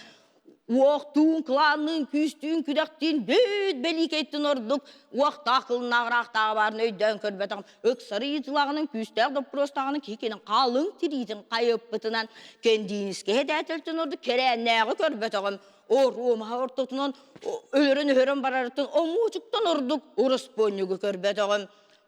Уохтуун, кылаанныын, күүстүүн, күдэхтиин бүт бэлиикэйтэн ордук уохтаах кылынааҕыраахтааҕы баарын өйдөөн көрбөтөҕүм. Ыксары ыытылаҕынан күүстээх доппуруостааҕынан киһи кэлин халыҥ тириитин хайыппытынан Кэндиинискэ этээтэлтэн ордук кэрээннээҕи көрбөтөҕүм. Оруомаһа ортотунан өлөрөн-өһөрөн барарыттан омуочуктан ордук ороспуонньугу көрбөтөҕүм.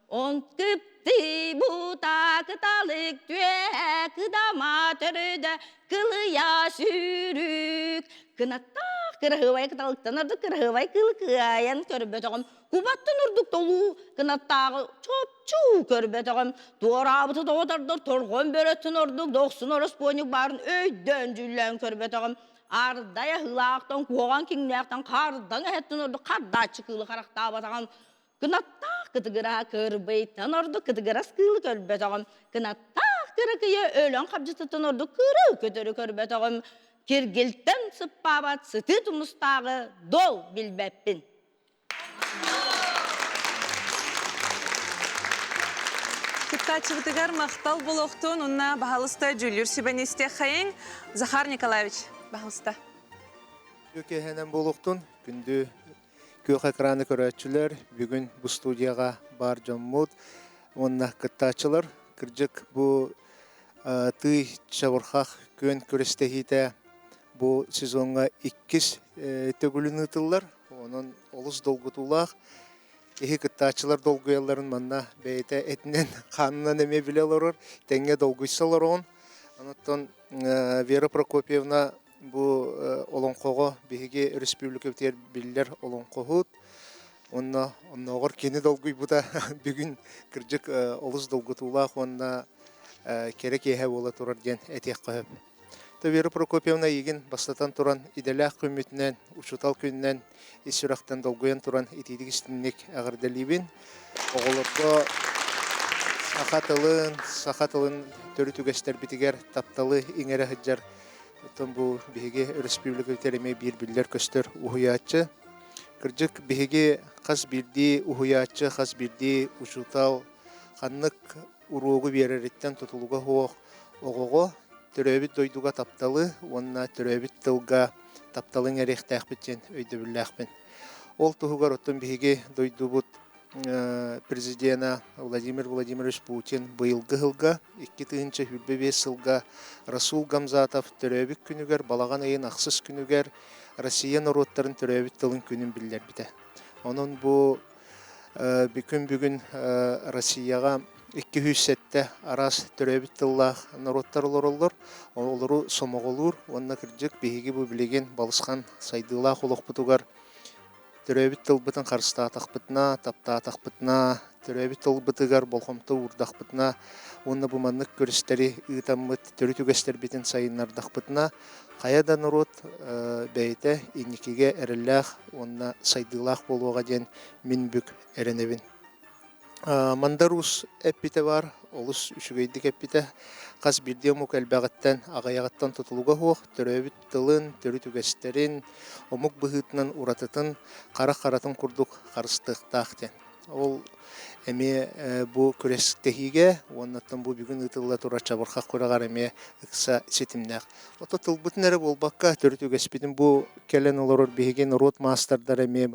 Он кыпты бута кыталык түөһэ кыдама төрүдэ кылыйа сүүрүк кынаттаах кыраһыабай кыталыктан ордук кыраһыабай кыл кыайан көрбөтөҕүм кубаттан ордук толуу кынаттааҕы чопчу көрбөтөҕүм туораабыты тоҕо тардар торҕон бөрөттөн ордук дохсун ороспуонньук баарын өйдөөн дьүүллээн көрбөтөҕүм ардай аһыылаахтан куһаҕан киҥнээхтэн хардаҥ эһэттэн ордук хардааччы кыылы харахтаабатаҕым Кынаттаах кытыгыраһа кырбыйтан ордук кытыгырас кыылы көрбөтөҕүм. Кынаттаах кыракыйа өлөн хабдьытыттан ордук кырыы көтөрү көрбөтөҕүм. Киргилтэн сыппаабат сытыы тумустааҕы дол билбэппин. Кыттааччыбытыгар махтал болохтун уонна баһалыста дьүүллүүр сүбэни истиэххэйиҥ. Захар Николаевич, баһалыста. Үкэһэнэн буолуохтун күндү Күөх экраны көрөөччүлэр, бүгүн бу студияҕа баар дьоммут уонна кыттааччылар. Кырдьык бу тый чабырхах күөн күрэстэһиитэ бу сезоҥҥа иккис төгүлүн ыытыллар. Онон олус долгутуулаах. Киһи кыттааччылар долгуйалларын манна бэйэтэ этинэн, хаанынан эмиэ билэ олорор, тэҥҥэ долгуйса олороҕун. Онон Вера Прокопьевна Бу олоҥхоҕо биһиги республикабытыгар биллэр олоҥхоһут уонна оннооҕор кини долгуйбута бүгүн кырдьык олус долгутуулаах уонна кэрэ киэһэ буола турар диэн этиэххэ сөп. Вера Прокопьевна эйигин бастатан туран идэлээх күммүтүнэн, учуутал күнүнэн ис сүрэхтэн долгуйан туран итиитик истинник эҕэрдэлиибин. Оҕолорго саха тылын, саха тылын төрүт үгэстэрбитигэр тапталы иҥэрэ сылдьар Оттон бу биһиги өрөспүүбүлүкэбитигэр эмиэ биир биллэр-көстөр уһуйааччы. Кырдьык, биһиги хас биирдии уһуйааччы, хас биирдии учуутал ханнык уруогу биэрэриттэн тутулуга суох оҕоҕо төрөөбүт дойдуга тапталы уонна төрөөбүт тылга тапталы иҥэриэхтээхпит диэн өйдөбүллээхпин. Ол туһугар оттон биһиги дойдубут президена Владимир Владимирович Путин быйылгы сылга 2025 сылга Расул Гамзатов төрөөбүт күнүгэр балаҕан ыйын ахсыс күнүгэр Россия норуоттарын төрөөбүт тылын күнүн биллэрбитэ. Онон бу күн бүгүн Россияҕа 207 араас төрөөбүт тыллаах норуоттар олороллор. Олору сомоҕолуур уонна кырдьык биһиги бу билигин балысхан сайдыылаах олохпутугар Төрөөбүт тылбытын харыстаатахпытына, таптаатахпытына, Төрөөбүт тылбытыгар болҕомто уурдахпытына уонна бу маннык көрүстэри ыытаммыт төрүт үгэстэрбитин сайыннардахпытына, хайа да норуот бэйэтэ инникигэ эрэллээх уонна сайдыылаах буолуоҕа диэн мин бүк эрэнэбин. Мандар Уус эппитэ баар, олус үчүгэйдик эппитэ. Хас биирдии омук элбэҕиттэн, аҕыйаҕыттан тутулуга суох, төрөөбүт тылын, төрүт үгэстэрин, омук быһыытынан уратытын харах харатын курдук харыстыахтаах диэн. Ол эмиэ бу күрэстэһиигэ уоннаттан бу бүгүн ыытылла турар чабырҕах күрэҕэр эмиэ ыкса ситимнээх. Ото тылбытын эрэ буолбакка, төрүт үгэспитин бу кэлэн олорор биһиги норуот маастардара эмиэ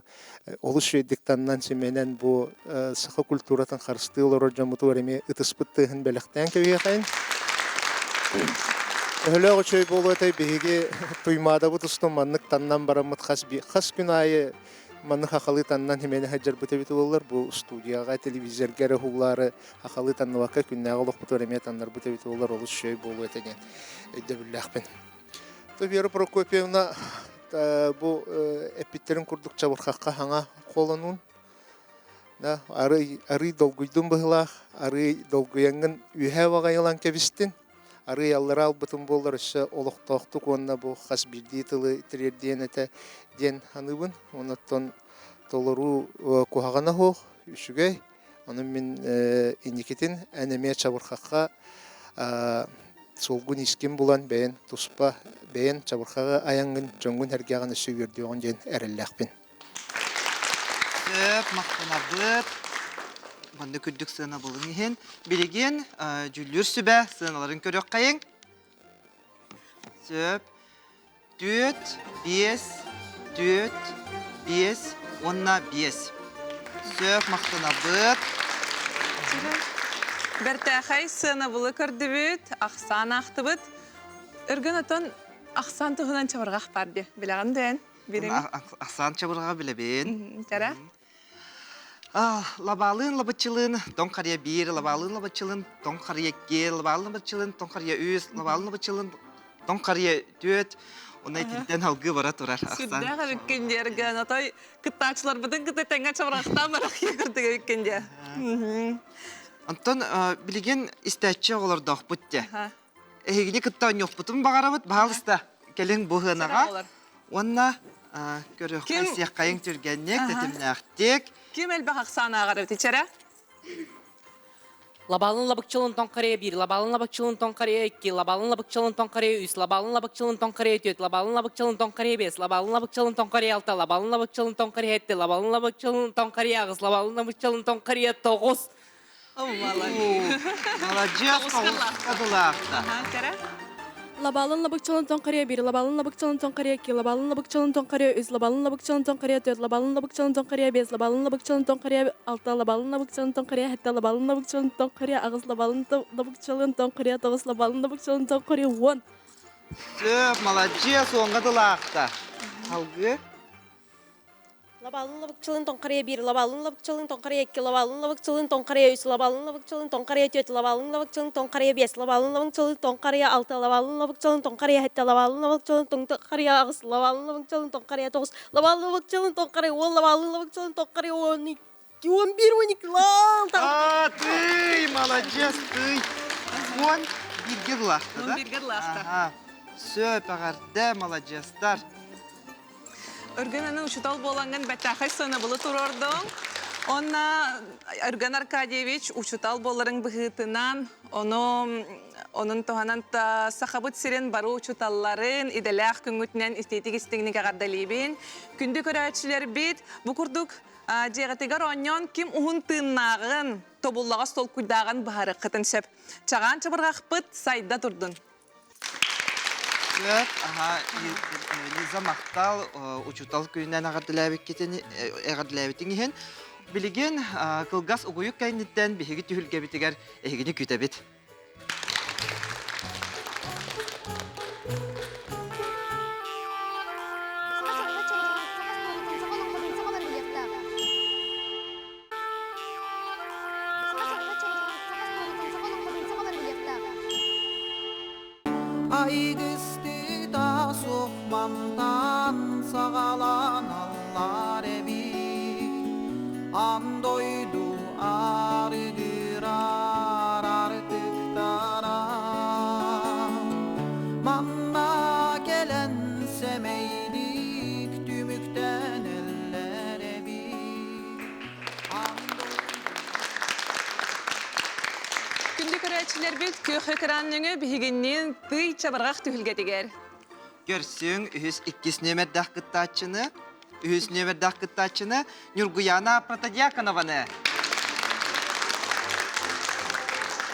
олус үчүгэйдик таннан симэнэн бу саха культуратын харыстыы олорор дьоммутугар эмиэ ытыспыт тыаһын бэлэхтээн кэбиһиэхэйин. Өһөлөөх үчүгэй буолуо этэй биһиги Туймаадабыт устун маннык таннан бараммыт хас, хас күн аайы маннык хахалыы таннан химэни сылдьарбыт эбит буоллар бу студияҕа телевизорга эрэ уһуллаары хахалыы танныбакка күннээҕи олохпутугар эмиэ таннарбыт эбит буоллар олус үчүгэй буолуо этэ диэн өйдөбүллээхпин. Вера Прокопьевна бу эппиттэрин курдук чабырхахха хаҥа холонуун да арый арый долгуйдум быһылаах арый долгуйаҥҥын үөһээ баҕайылан кэбистин арый аллара албытым буоллар өссө олохтоохтук уонна бу хас биирдии тылы тириэрдиэн этэ диэн саныыбын оннуттан толоруу куһаҕана суох үчүгэй Ону мин инникитин эн эмиэ чабырхахха суолгун искин булан бэйэн туспа бэйэн чабырхаҕы айаҥҥын дьоҥҥун эргэҕин өссө үөрдүөҕүн диэн эрэллээхпин. Сөп, махтанабыт. Маннык үрдүк сыанабылын иһин. Билигин дьүүллүүр сүбэ сыаналарын көрүөххэйиҥ. Сөп. Түөрт, биэс, түөрт, биэс уонна биэс. Сөп, махтанабыт. Бэртээхэй сыанабылы көрдүбүт, ахсаан аахтыбыт. Өргөн отон ахсаан туһунан чабырҕах баар дии. Билэҕин да эн? Билэбин. Ахсаан чабырҕаҕы билэбин. Кэрэ. Лабаалыын лабыччылыын тоҥ харыйа биир, лабаалыын лабыччылыын тоҥ харыйа икки, лабаалыын лабыччылыын тоҥ харыйа үс, лабаалыын лабыччылыын тоҥ харыйа түөрт, уонна итинтэн алгыы бара турар. Сүрдээх эбиккин диэргэн, отой кыттааччыларбытын кытта тэҥҥэ чабырахтаан барах курдук эбиккин диэ. Онтон билигин истээччи оҕолордоохпут дьэ. Эһигини кытта оонньуохпутун баҕарабыт. Баһаалыста, кэлиҥ бу ыһыанаҕа. Уонна көрүөххэ, сиэххэйиҥ түргэнник, тэтимнээхтик. Ким элбэх ахсаан ааҕар эбит ичэрэ? Лабалын лабыкчылын тоҥхарыйа биир, лабалын лабыкчылын тоҥхарыйа икки, лабалын лабыкчылын тоҥхарыйа үс, лабалын лабыкчылын тоҥхарыйа түөрт, лабалын лабыкчылын тоҥхарыйа биэс, лабалын лабыкчылын тоҥхарыйа алта, лабалын лабыкчылын тоҥхарыйа сэттэ, лабалын лабыкчылын тоҥхарыйа аҕыс, лабалын лабыкчылын тоҥхарыйа тоҕус. Маладьыас тоҕуска Лабалын лабыкчалын тоҥхарыйа биир, лабалын лабыкчалын тоҥхарыйа икки, лабалын лабыкчалын тоҥхарыйа үс, лабалын лабыкчалын тоҥхарыйа түөрт, лабалын лабыкчалын тоҥхарыйа биэс, лабалын лабыкчалын тоҥхарыйа алта, лабалын лабыкчалын тоҥхарыйа сэттэ, лабалын лабыкчалын тоҥхарыйа аҕыс, лабалын лабыкчалын тоҥхарыйа тоҕус, лабалын лабыкчалын тоҥхарыйа уон. Сөп, маладьыас, уоҥҥа дылаахта. Салгыы. Лабаалын лабыкчылын тоҥхарыйа биир, лабаалын лабыкчылын тоҥхарыйа икки, лабаалын лабыкчылын тоҥхарыйа үс, лабаалын лабыкчылын тоҥхарыйа түөрт, лабаалын лабыкчылын тоҥхарыйа биэс, лабаалын лабыкчылын тоҥхарыйа алта, лабаалын лабыкчылын тоҥхарыйа сэттэ, лабаалын лабыкчылын тоҥхарыйа аҕыс, лабаалын лабыкчылын тоҥхарыйа тоҕус, лабаалын лабыкчылын тоҥхарыйа уон, лабаалын лабыкчылын тоҥхарыйа уон икки, уон биир, уон икки, лаал А, тый, маладьыас, тый. Уон бииргэ дылаахта, да? Уон бииргэ дылаахта. Сөп, эҕэрдэ, маладьыастар. Өргөн аны учутал буолаҥҥын бэртээхэй сыанабылы туруордуҥ. Онно Өргөн Аркадьевич учутал буоларыҥ быһыытынан, ону онун туһанан Сахабыт сирин бары учуталларын идэлээх күҥҥүтүнэн истиитик истиҥник эҕэрдэлиибин. Күндү көрөөччүлэрбит, бу курдук дьиэҕитигэр оонньоон ким уһун тыыннааҕын, тобуллаҕас толкуйдааҕын быһаарыаххытын сөп. Чаҕаан чабырҕахпыт сайда турдун! Сөп, аха, Лиза махтал учуутал күнүнэн эҕэрдэлээбиккитин эҕэрдэлээбитиҥ иһин. Билигин кылгас угуйук кэнниттэн биһиги түһүлгэбитигэр эһигини күүтэбит. Айгыстыта суох мантан саҕаланаллар эбит Аан дойду Күндү көрөөччүлэрбит күөх экран нөҥүө биһигинниин тый чабырҕах түһүлгэтигэр. Көрсүҥ үһүс иккис нүөмэрдээх кыттааччыны, үһүс нүөмэрдээх кыттааччыны Ньургуяна Протодьяконованы.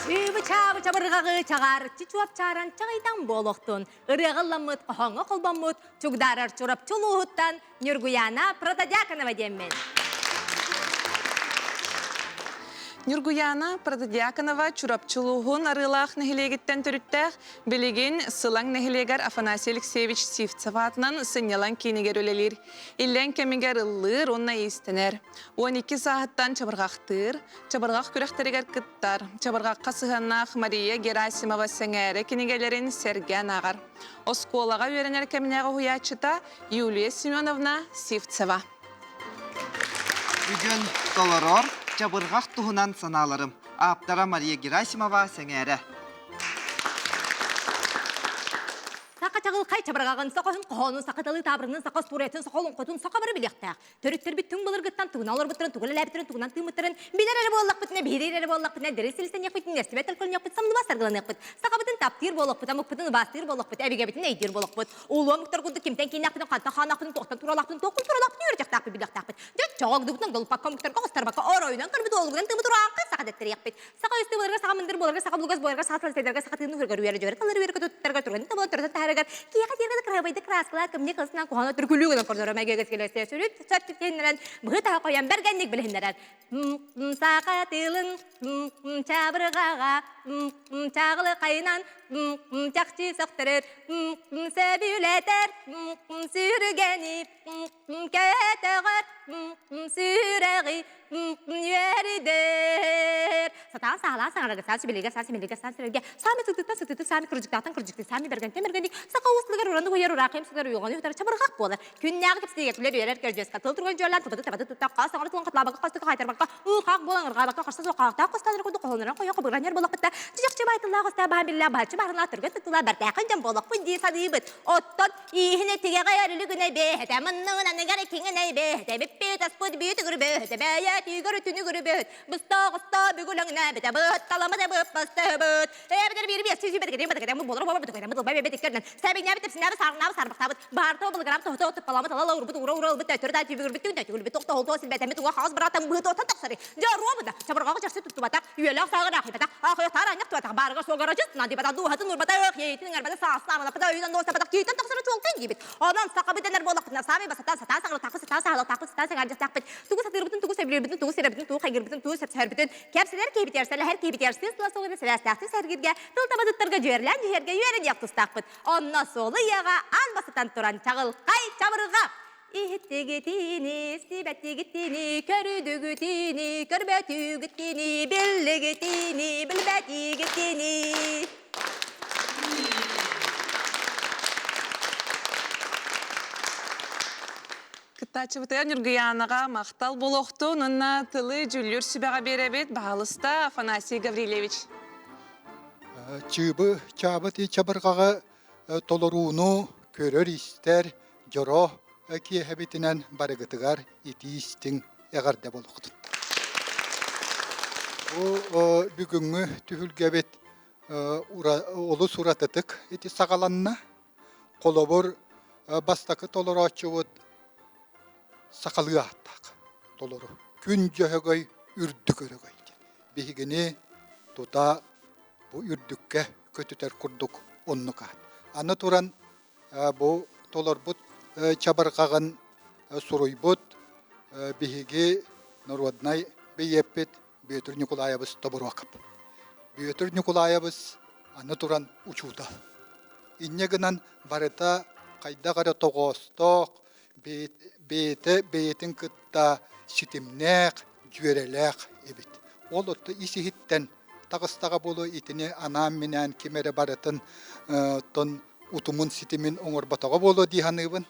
Чыыбы-чаабы чабырҕаҕы чаҕаарыччы чуопчааран чаҕыйдаҥ буолуохтун. Ырыаҕа ылламмыт, хоһооҥҥо холбоммут Чугдаарар Чурапчы улууһуттан Ньургуяна Протодьяконова диэммин. Ньургуяна Протодьяконова Чурапчы улууһун Арыылаах нэһилиэгиттэн төрүттээх, билигин Сылаҥ нэһилиэгэр Афанасий Алексеевич Сивцев аатынан сынньалаҥ киинигэр үлэлиир. Иллэҥ кэмигэр ыллыыр уонна иистэнэр. 12 сааһыттан чабырҕахтыыр, чабырҕах күрэхтэригэр кыттар, чабырҕахха сыһыаннаах Мария Герасимова сэҥээрэ кинигэлэрин сэргээн ааҕар. Оскуолаҕа үөрэнэр кэминээҕи уһуйааччыта Юлия Семеновна Сивцева. Бүгүн толорор чабырҕах туһунан санааларым. Ааптара Мария Герасимова сэҥээрэ. Саха чаҕылхай чабырҕаҕын, саха хоһоонун, саха тылы таабырынын, саха остуоруйатын, саха олоҥхотун саха бары билиэхтээх. Төрүттэрбит түҥ былыргыттан тугунан олорбуттарын, тугу үлэлээбиттэрин, тугунан тыыммыттарын билэр эрэ буоллахпытына, биһириир эрэ буоллахпытына, дэрил силистэниэхпит, иҥэрсибэт төлкөлөнүөхпүт, самныбас саргыланыахпыт. Сахабытын таптыыр буолуохпут, омукпутун убаастыыр буолуохпут, өбүгэбитин өйдүүр буолуохпут. Улуу омуктар курдук кимтэн кииннээхпитин, хантан хааннаахпытын, туохтан туруолаахпытын, туох культуралаахпытын үөрэтиэхтээхпит, билиэхтээхпит. Дьэ, чоҕогдугутунан долуппакка омуктарга оҕустарбакка оройунан көрбүт уолугунан тыыммыт ураанхай саха дэттэриэхпит. Саха үстүү буоларга, саха мындыр буоларга, саха булугас буоларга, саха тылын саха тыынын уһургар үөрэ дьүөрэ тыллары үөрэ көтүттэргэ турган табылан төрөтөн таһарыгар киэхэ тиэргэн кыраһабайды кырааскалаа кымньы кылысынан куһаҕан өтүргүлүү гынан кордоро мэгэгес келесе сүрүт сөп түптэннэрэн быһы таһа қойан бэргэнник билиһиннэрэр. Саха тылын чабырҕаҕа чаҕылы хайынан чахчы сөхтөрөр сөбүлэтэр сүргэни көтөҕөр сүрэҕи үөрдэр. Сатаан саалаан саҥарарга, саан сүбэлииргэ, саан симэлииргэ, саан сирэргэ, саамай сытыттан сытыты, саамай кырдьыктаахтан кырдьыкты, саамай бэргэнтэн бэргэнник, саха уус тылыгар ураны уһуйар, ураахайым сытар уйулҕаны уһутар чабырҕах буолар. Күннээҕи кэпсэтиигэ күлэр үөрэр көрдьүөскэ тыл турган дьүөлээн тыбаты табаты тутта хаас саҥара тылын хатылаабакка хостука хаайтарбакка уу-хаах буолан ырҕаабакка харса суох хаахтаах хостоонор курдук хоһооннорон хойо хобугуран иһэр буоллахпыт да чычахчы баай тыллаах остаа баһан биллээх баһаччы баһарынлаах түргэн туттулаах бэртээхэй дьон буоллахпыт дии саныыбыт. Оттон ииһин тигэҕэ өрүлүгүнэ бэһэтэ мынныгын аныгар киҥинэй бэһэтэ бүппүт аспыт бүүтүгүр бөһөтэ бэйэ түүгэр түнүгүр бөһөт быстаҕыста бүгүлэҥнээбитэ быһытталамыта быппастыбыт эбэтэр биир биэс сүүс бэтигэтин бэтигэтин буолар буолар бэтигэтин бытылбай бэбэтиккэринэн сэбиҥнээбит тэпсинээбит саарыҥнаабыт саарбахтаабыт баарта былыгыраабыт тоһута тыппаламыт алала урбут ура ура ылбыт төттөрү да түбүгүрбүт түҥ төтүгүрбүт тохтоһолтуо силбэтэммит уҥа хаҕыс быраатан быһыт тахсары Дьоруобута, чабырҕаҕы чахчы туттубатах, үөлээх сааҕын аахайбатах, аахайыахтаар аанньах туатах, баарыгар суолгар адьас наадыйбатах, дууһатын уурбатах, иэйитин ыҥарбатах, саастаамалаппатах, өйүнэн нуостаппатах, киитэн тахсара чуолкай диибит. Онон сахабыт дэнэр буоллахпытына, саамай басатаан, сатаан саҥарыахтаахпыт, сатаан саһылыахтаахпыт, сатаан сэҥээрдиэхтээхпит, тугу сатыырбытын, тугу сөбүлүүрбүтүн, тугу сирэбитин, тугу хайгыырбытын, тугу сөпсөһөрбүтүн, кэпсэнэр киһибитигэр, сэлэһэр киһибитигэр сыыс тыла суоҕун сибээстээхтик сэргииргэ, тыл таба туттарга дьүөрэлээн дьүһүйэргэ үөрэниэх тустаахпыт. Онно суолу ыйыаҕа аан бастатан туран чаҕылхай чабырҕах Иһиттигитини, истибэтигитини, көрүдүгүтини, көрбөтүгүтини, биллигитини, билбэтигитини. Кыттааччыбытыгар Ньургуйаанаҕа махтал буолуохтун уонна тылы дьүүллүүр сүбэҕэ биэрэбит. Баһаалыста Афанасий Гаврильевич. Чыыбы чаабыт чабырҕаҕы толорууну көрөр-истэр дьоро киэһэбитинэн барыгытыгар итии-истиҥ эҕэрдэ буолуохтун. Бу бүгүҥҥү түһүлгэбит олус уратытык ити саҕаланна. Холобур, бастакы толорооччубут сахалыы ааттаах толору. Күн Дьөһөгөй үрдүк өрөгөй диэн. Биһигини тута бу үрдүккэ көтүтэр курдук оннук аат. Аны туран бу толорбут чабырҕаҕын суруйбут биһиги народнай бэйиэппит Бүөтүр Ньукулаайабыс Тобуруокап. Бүөтүр Ньукулаайабыс аны туран учуутал. Инньэ гынан барыта хайдах эрэ тоҕоостоох, бэйэтэ бэйэтин кытта ситимнээх, дьүөрэлээх эбит. Ол отто ис-иһиттэн таҕыстаҕа буолуо итини анаан-минээн ким эрэ барытын тон утумун ситимин оҥорботоҕо буолуо дии саныыбын.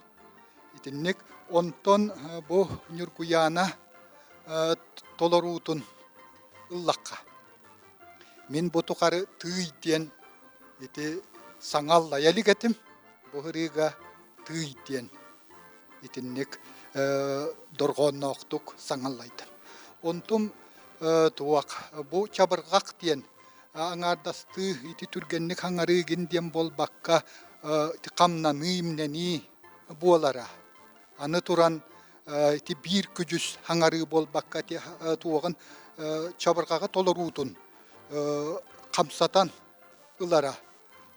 Итинник онтон бу Ньургуйаана толоруутун ыллахха. Мин бу тухары тыый диэн ити саҥа аллайа илик этим. Бу ырыыга тыый диэн итинник дорҕоонноохтук саҥаллайдым. Онтум туох бу чабырҕах диэн. Аҥаардастыы ити түргэнник хаҥарыы гин диэн буолбакка, хамнаныы, имнэнии буолара. Аны туран ити биир күдьүс хаҥарыы буолбакка туоҕун чабырҕаҕы толоруутун хамсатан ылара.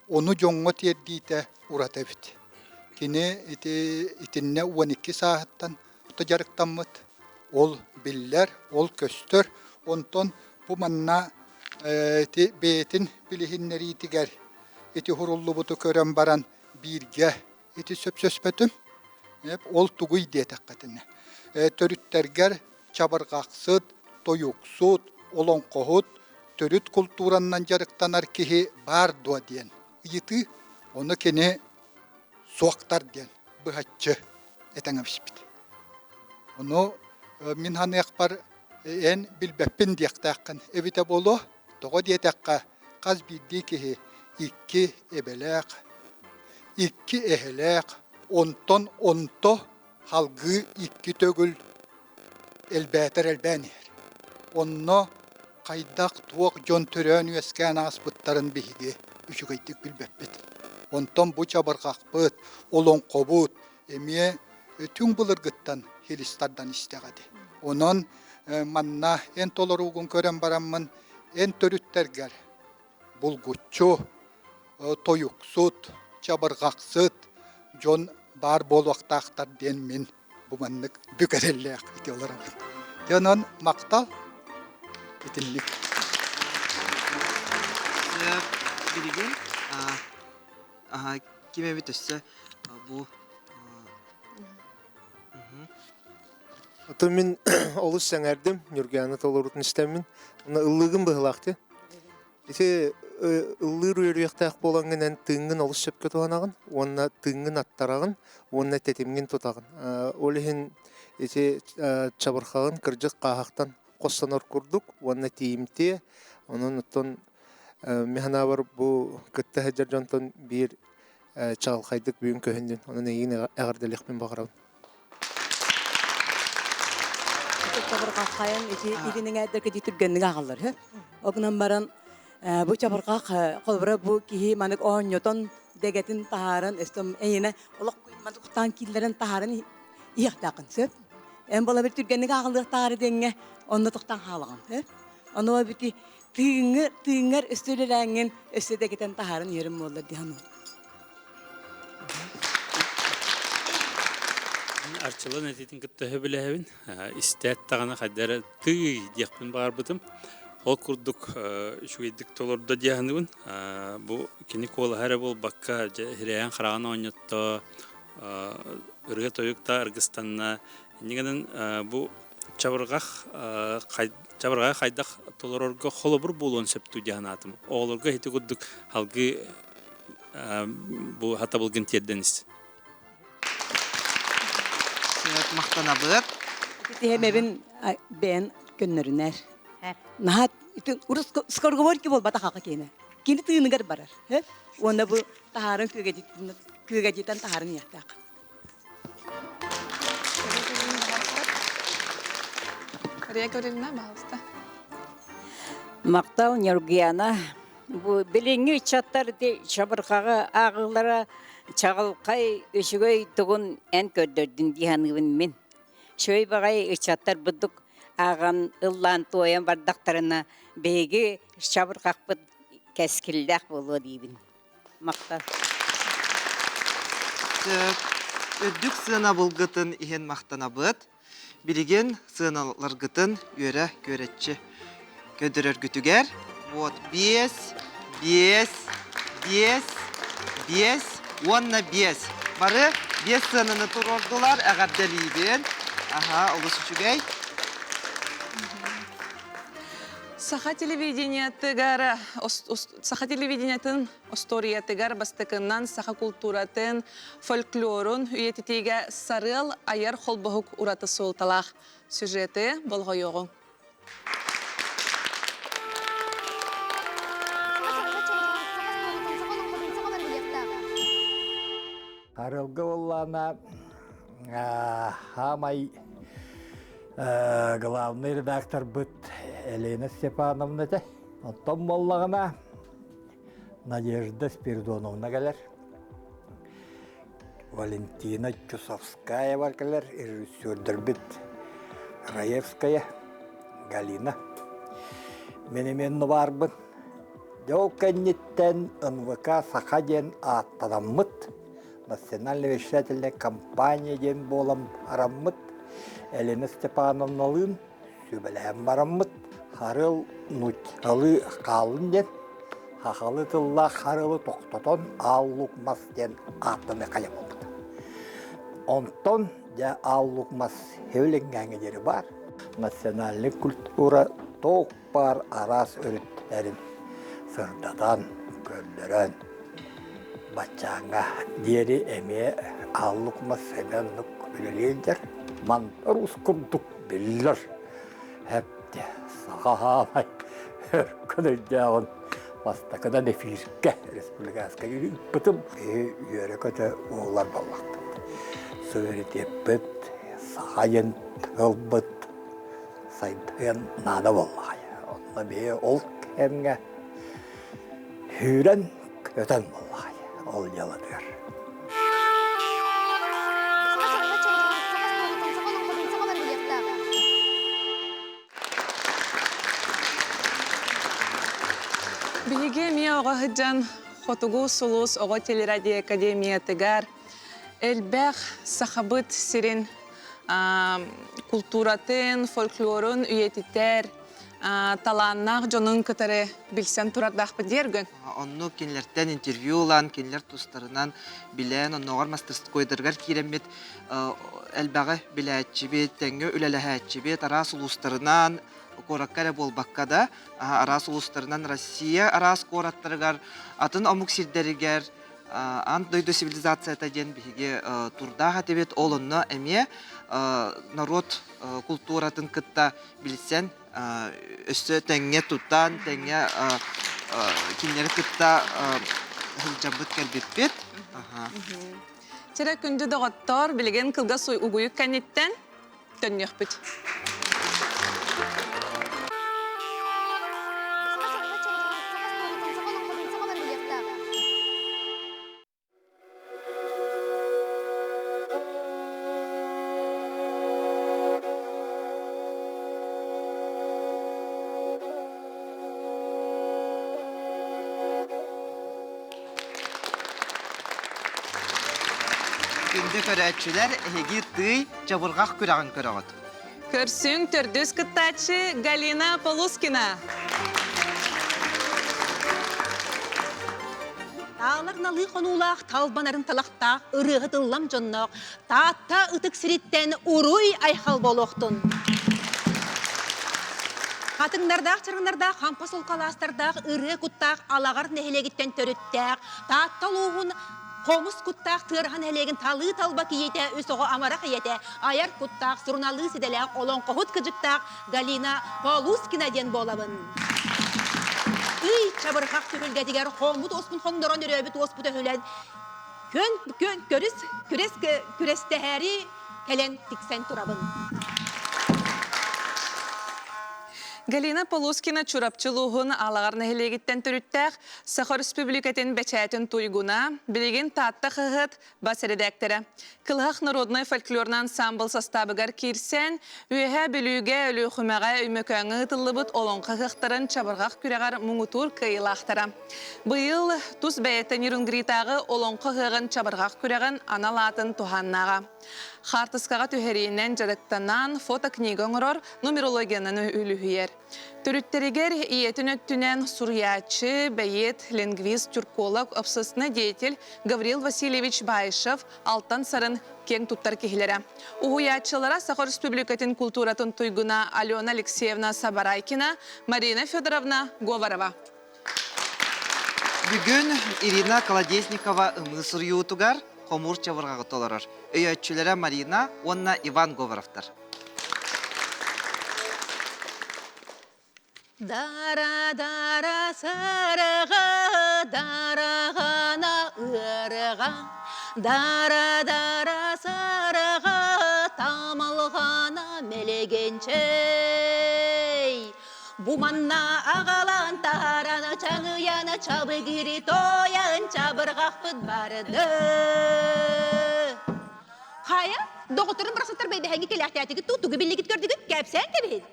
Ону дьоҥҥо тиэрдиитэ ураты эбит. Кини ити итиннэ 12 сааһыттан дьарыктаммыт. Ол биллэр, ол көстөр. Онтон бу манна ити бэйэтин билиһиннэриитигэр ити уһуруллубуту көрөн баран бииргэ ити сөпсөспөтүм. Ол тугуй диэтэххитинэ, төрүттэргэр чабырҕахсыт, тойуксут, олоҥхоһут, төрүт култууранан дьарыктанар киһи баар дуо диэн ыйытыы. Ону кини суохтар диэн быһаччы этэн эбиспит. Ону мин саныахпар эн билбэппин диэхтээххин эбитэ буолуо. Тоҕо диэтэххэ, хас биирдии киһи икки эбэлээх, икки эһэлээх, онтон онто халгыы икки төгүл элбээтэр элбээн иһэр. Онно хайдах туох дьон төрөөн-үөскээн ааспыттарын биһиги үчүгэйдик билбэппит. Онтон бу чабырҕахпыт, олоҥхобут эмиэ түҥ былыргыттан хилис тардан истэҕэ дии. Онон манна эн толоруугун көрөн бараммын эн төрүттэргэр булгуччу тойуксут, чабырҕахсыт дьон баар буолуохтаахтар диэн мин бу маннык бүк эрэллээх ити олоробун. Дьэ онон махтал итинник. Билигин ким эбит өссө бу Ото мин олус сэҥээрдим, Ньургуйаана толорутун истэммин. Уонна ыллыыгын быһылаах дии. Ити ыллыыр үөрүйэхтээх буолаҥҥын эн тыыҥҥын олус сөпкө туһанаҕын уонна тыыҥҥын аттараҕын уонна тэтимҥин тутаҕын. Ол иһин ити чабырҕаҕын кырдьык хааһахтан хостонор курдук уонна тиийимтиэ. Онон оттон мин санаабар бу кытта сылдьар дьонтон биир чаҕылхайдык бүгүн көһүннүн. Онон эйигин эҕэрдэлиэхпин баҕарабын. Чабырҕаххайан ити илин эҥээрдэргэ дии түргэнник ааҕаллар үһү. Ол гынан баран бу чабырҕах холобура бу киһи манык оонньотон дэгэтин таһааран өстөм эйиэнэ олох маннык куттаан киллэрэн таһааран иһиэхтээххин сөп. Эн буола бир түргэнник ааҕыллыахтаары диэҥҥэ онно тохтоон хаалаҕын сөп. Ону бити тыыҥҥы тыыҥҥар өссө үлэлээҥҥин өссө дэгэтэн таһааран иһэрим буоллар дии саныыбын. Арчылан этитин кытта сөбүлэһэбин. Истээт даҕаны хайда эрэ тыый диэхпин баҕарбытым. Ол курдук үчүгэйдик толордо дии саныыбын. Бу кини куолаһа эрэ буолбакка, дьэ иһирэйэн хараҕын оонньотто, ырыа-тойук да аргыстанна. Инньэ гынан бу чабырҕах чабырҕаҕы хайдах толорорго холобур буолуон сөп дуу дии санаатым. Оҕолорго ити курдук салгыы бу хатабылгын тиэрдэн ис. Махтанабыт. Тиһэмэбин бэйэн көннөрүнэр. Наһаа скороговорки буолбатах аха киэнэ. Кини тыыныгар барар. Уонна бу таһаарын күөгэдьитэн таһаарын иэхтээх. Мария Гавриловна, пожалуйста. Махтал Ньургуяна. Бу билиҥҥи ыччаттар ити чабырҕаҕы ааҕыылара чаҕылхай үчүгэй тугун эн көрдөрдүн дии саныыбын мин. Үчүгэй баҕайы ыччаттар бурдук ааҕан ыллаан туойан бардахтарына биһиги чабырҕахпыт кэскиллээх буолуо диибин. Махтал. Үрдүк сыанабылгытын иһин махтанабыт. Билигин сыаналаргытын үөрэ күөрэччи көрдөрөргүтүгэр вот биэс, биэс, биэс, биэс уонна биэс. Бары биэс сыананы туруордулар, эҕэрдэлиибин. Аха, олус үчүгэй. Саха телевидениетыгар саха телевидениетын остуоруйатыгар бастакынан саха култууратын, фольклорун үйэтитиигэ Сарыал айар холбоһук ураты суолталаах сюжеты болҕойуоҕуҥ. Арылгы буоллаана хаамай главный редакторбыт Елена Степановна этэ. Оттон буоллаҕына Надежда Спиридоновна кэлэр. Валентина Чусовская бар кэлэр, режиссердэрбит Раевская, Галина. Мин эмиэ баарбын. Дьэ ол кэнниттэн НВК Саха диэн ааттанаммыт, национальная вещательная компания диэн буолан араммыт, Елена Степановналыын сүбэлэһэн бараммыт, харыл нууччалыы хааллын диэн, хахалы тыллаах харылы тохтотон Аал Лук Мас диэн ааттаныы хайа буолбут. Онтон дьэ Аал Лук Мас Хевлиҥҥээҥҥэ диэри баар. Национальнай культура туох баар араас өрүттэрин сырдатан, көрдөрөн, баччааҥҥа диэри эмиэ Аал Лук Мас эмиэ оннук үлэлии сылдьар. Мандар Уус курдук биллэр Эптэ саха хаамай өркөн өйдөөҕүн бастакынан эфиргэ республиканскай ыыппытым үөрэ-көтө уоллар буоллахпыт. Суверенитеппит, саха диэн тылбыт сайдыан наада буоллаҕай. Онно биһи ол кэмҥэ сүүрэн көтөн буоллаҕай ол дьыалатыгар. Биһиги эмиэ оҕо сылдьан Хотугу сулус оҕо телерадиоакадемиятыгар элбэх сахабыт сирин култууратын, фольклорун үйэтитэр талааннаах дьонун кытары билсэн турардаахпыт диэргин. Оннук кинилэртэн интервью ылан, кинилэр тустарынан билэн, оннооҕор мастерскойдарыгар киирэммит элбэҕи билээччибит, тэҥҥэ үлэлэһээччибит, араас улуустарынан, куоракка эрэ буолбакка да, араас улуустарынан Россия араас куораттарыгар, атын омук сирдэригэр аан дойду цивилизацията диэн биһиги турдаах этибит. Ол онно эмиэ норуот култууратын кытта билсэн өссө тэҥҥэ тутан, тэҥҥэ кинилэри кытта сылдьаммыт кэлбиппит. Чэрэ күндү доҕоттор, билигин кылгас угуйук кэнниттэн төннүөхпүт. Күндү көрөөччүлэр, эһиги тый чабырҕах күрэҕин көрөҕүт. Көрсүҥ төрдүс кыттааччы Галина Полускина. Таалар налыы хонуулаах, талбанарын талахтаах, ырыаһыт ыллам дьонноох, Таатта ытык сириттэн уруй айхал буолуохтун! Хатыҥнардаах чарыҥнардаах хампа сулкалаастардаах ырыа куттаах Алаҕар нэһилиэгиттэн төрүттээх Таатта улууһун Хомус куттаах Тыараһа нэһилиэгин талыы талба кийиитэ үс оҕо амарах ийэтэ, айар куттаах, суруналыыс идэлээх, олоҥхоһут кыдьыктаах Галина Полускина диэн буолабын. Ый чабырҕах түһүлгэтигэр хоммут уоспун хоҥнорон өрөөбүт уоспут өһүлэн күн күн көрүс күрэс күрэстэһээри кэлэн тиксэн турабын. Галина Полускина Чурапчы улууһун Алаҕар нэһилиэгиттэн төрүттээх Саха Өрөспүүбүлүкэтин бэчээтин туйгуна, билигин Таатта хаһыат бас эрэдээктэрэ. Кылыһах народнай фольклорный ансамбл састаабыгар киирсэн, Үөһээ Бүлүүгэ, Өлүөхүмэҕэ, Өймөкөөҥҥө ыытыллыбыт олоҥхо ыһыахтарын чабырҕах күрэҕэр муҥутуур кыайыылаахтара. Быйыл тус бэйэтэ Нерюнгритааҕы олоҥхо ыһыаҕын чабырҕах күрэҕин анал аатын туһааннааҕа. Хаартыскаҕа түһэриинэн дьарыктанан, фотокнига оҥорор, нумерологиянан үлүһүйэр. Төрүттэригэр ийэтин өттүнэн суруйааччы, бэйиэт, лингвист, тюрколог, общественный деятель Гаврил Васильевич Баишев Алтан Сарын киэҥ туттар киһилэрэ. Уһуйааччылара Саха Өрөспүүбүлүкэтин култууратын туйгуна Алена Алексеевна Сабарайкина, Марина Федоровна Говорова. Бүгүн Ирина Колодезникова ымыы суруйуутугар хомуур чабырҕаҕы толорор. Өйөөччүлэрэ Марина уонна Иван Говоровтар. Дара-дара сарыга, дараҕана ыарыга, Дара-дара сарыга, тамылҕана мэлигинчэй. Бу манна аҕалан таһааран чаҥыйан чабыгири тойон чабырҕахпыт барды. Хайа, доҕотторум барахсаттар бэйбэһэҥҥи кэлээхтээтигит туу тугу биллигит көрдүгүт кэпсээн кэбиһин.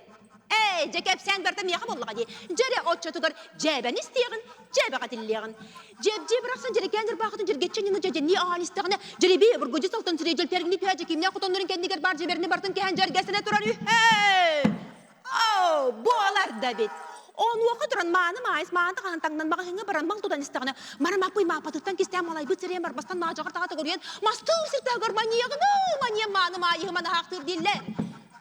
Ээ, дьэ кэпсээн барта миэхэ буоллаҕа дии. Дьэрэ оччотугар дьээбэни истиэҕин, дьээбэҕэ тиллиэҕин. Дьэбдьиэ барахсан дьэрэкээн ырбаахытын дьэргэччи ньына дьэдьэннии аһаан истэҕинэ, дьэрэбиэ бургудьу салтан сирэй дьэлпэргини түһэ дьэкиимнээх хотоннорун кэннигэр баар дьэбэрини бартын кэһэн дьэргэсэнэ турар үһэ. Оо, буолар да эбит. Онуоха туран мааны маайыс мааны таҥаһын таҥнан маҕаһыыҥҥа баран маҥ тутан истэҕинэ, марамаппый мааппатыттан кистээн малайбыт сирэйин барбастан маадьаҕар таҕа төгүрүйэн мастыы сиртээҕэр маньыаҕыны маньыа мааны маайыһы манаһаахтыыр дииллэр.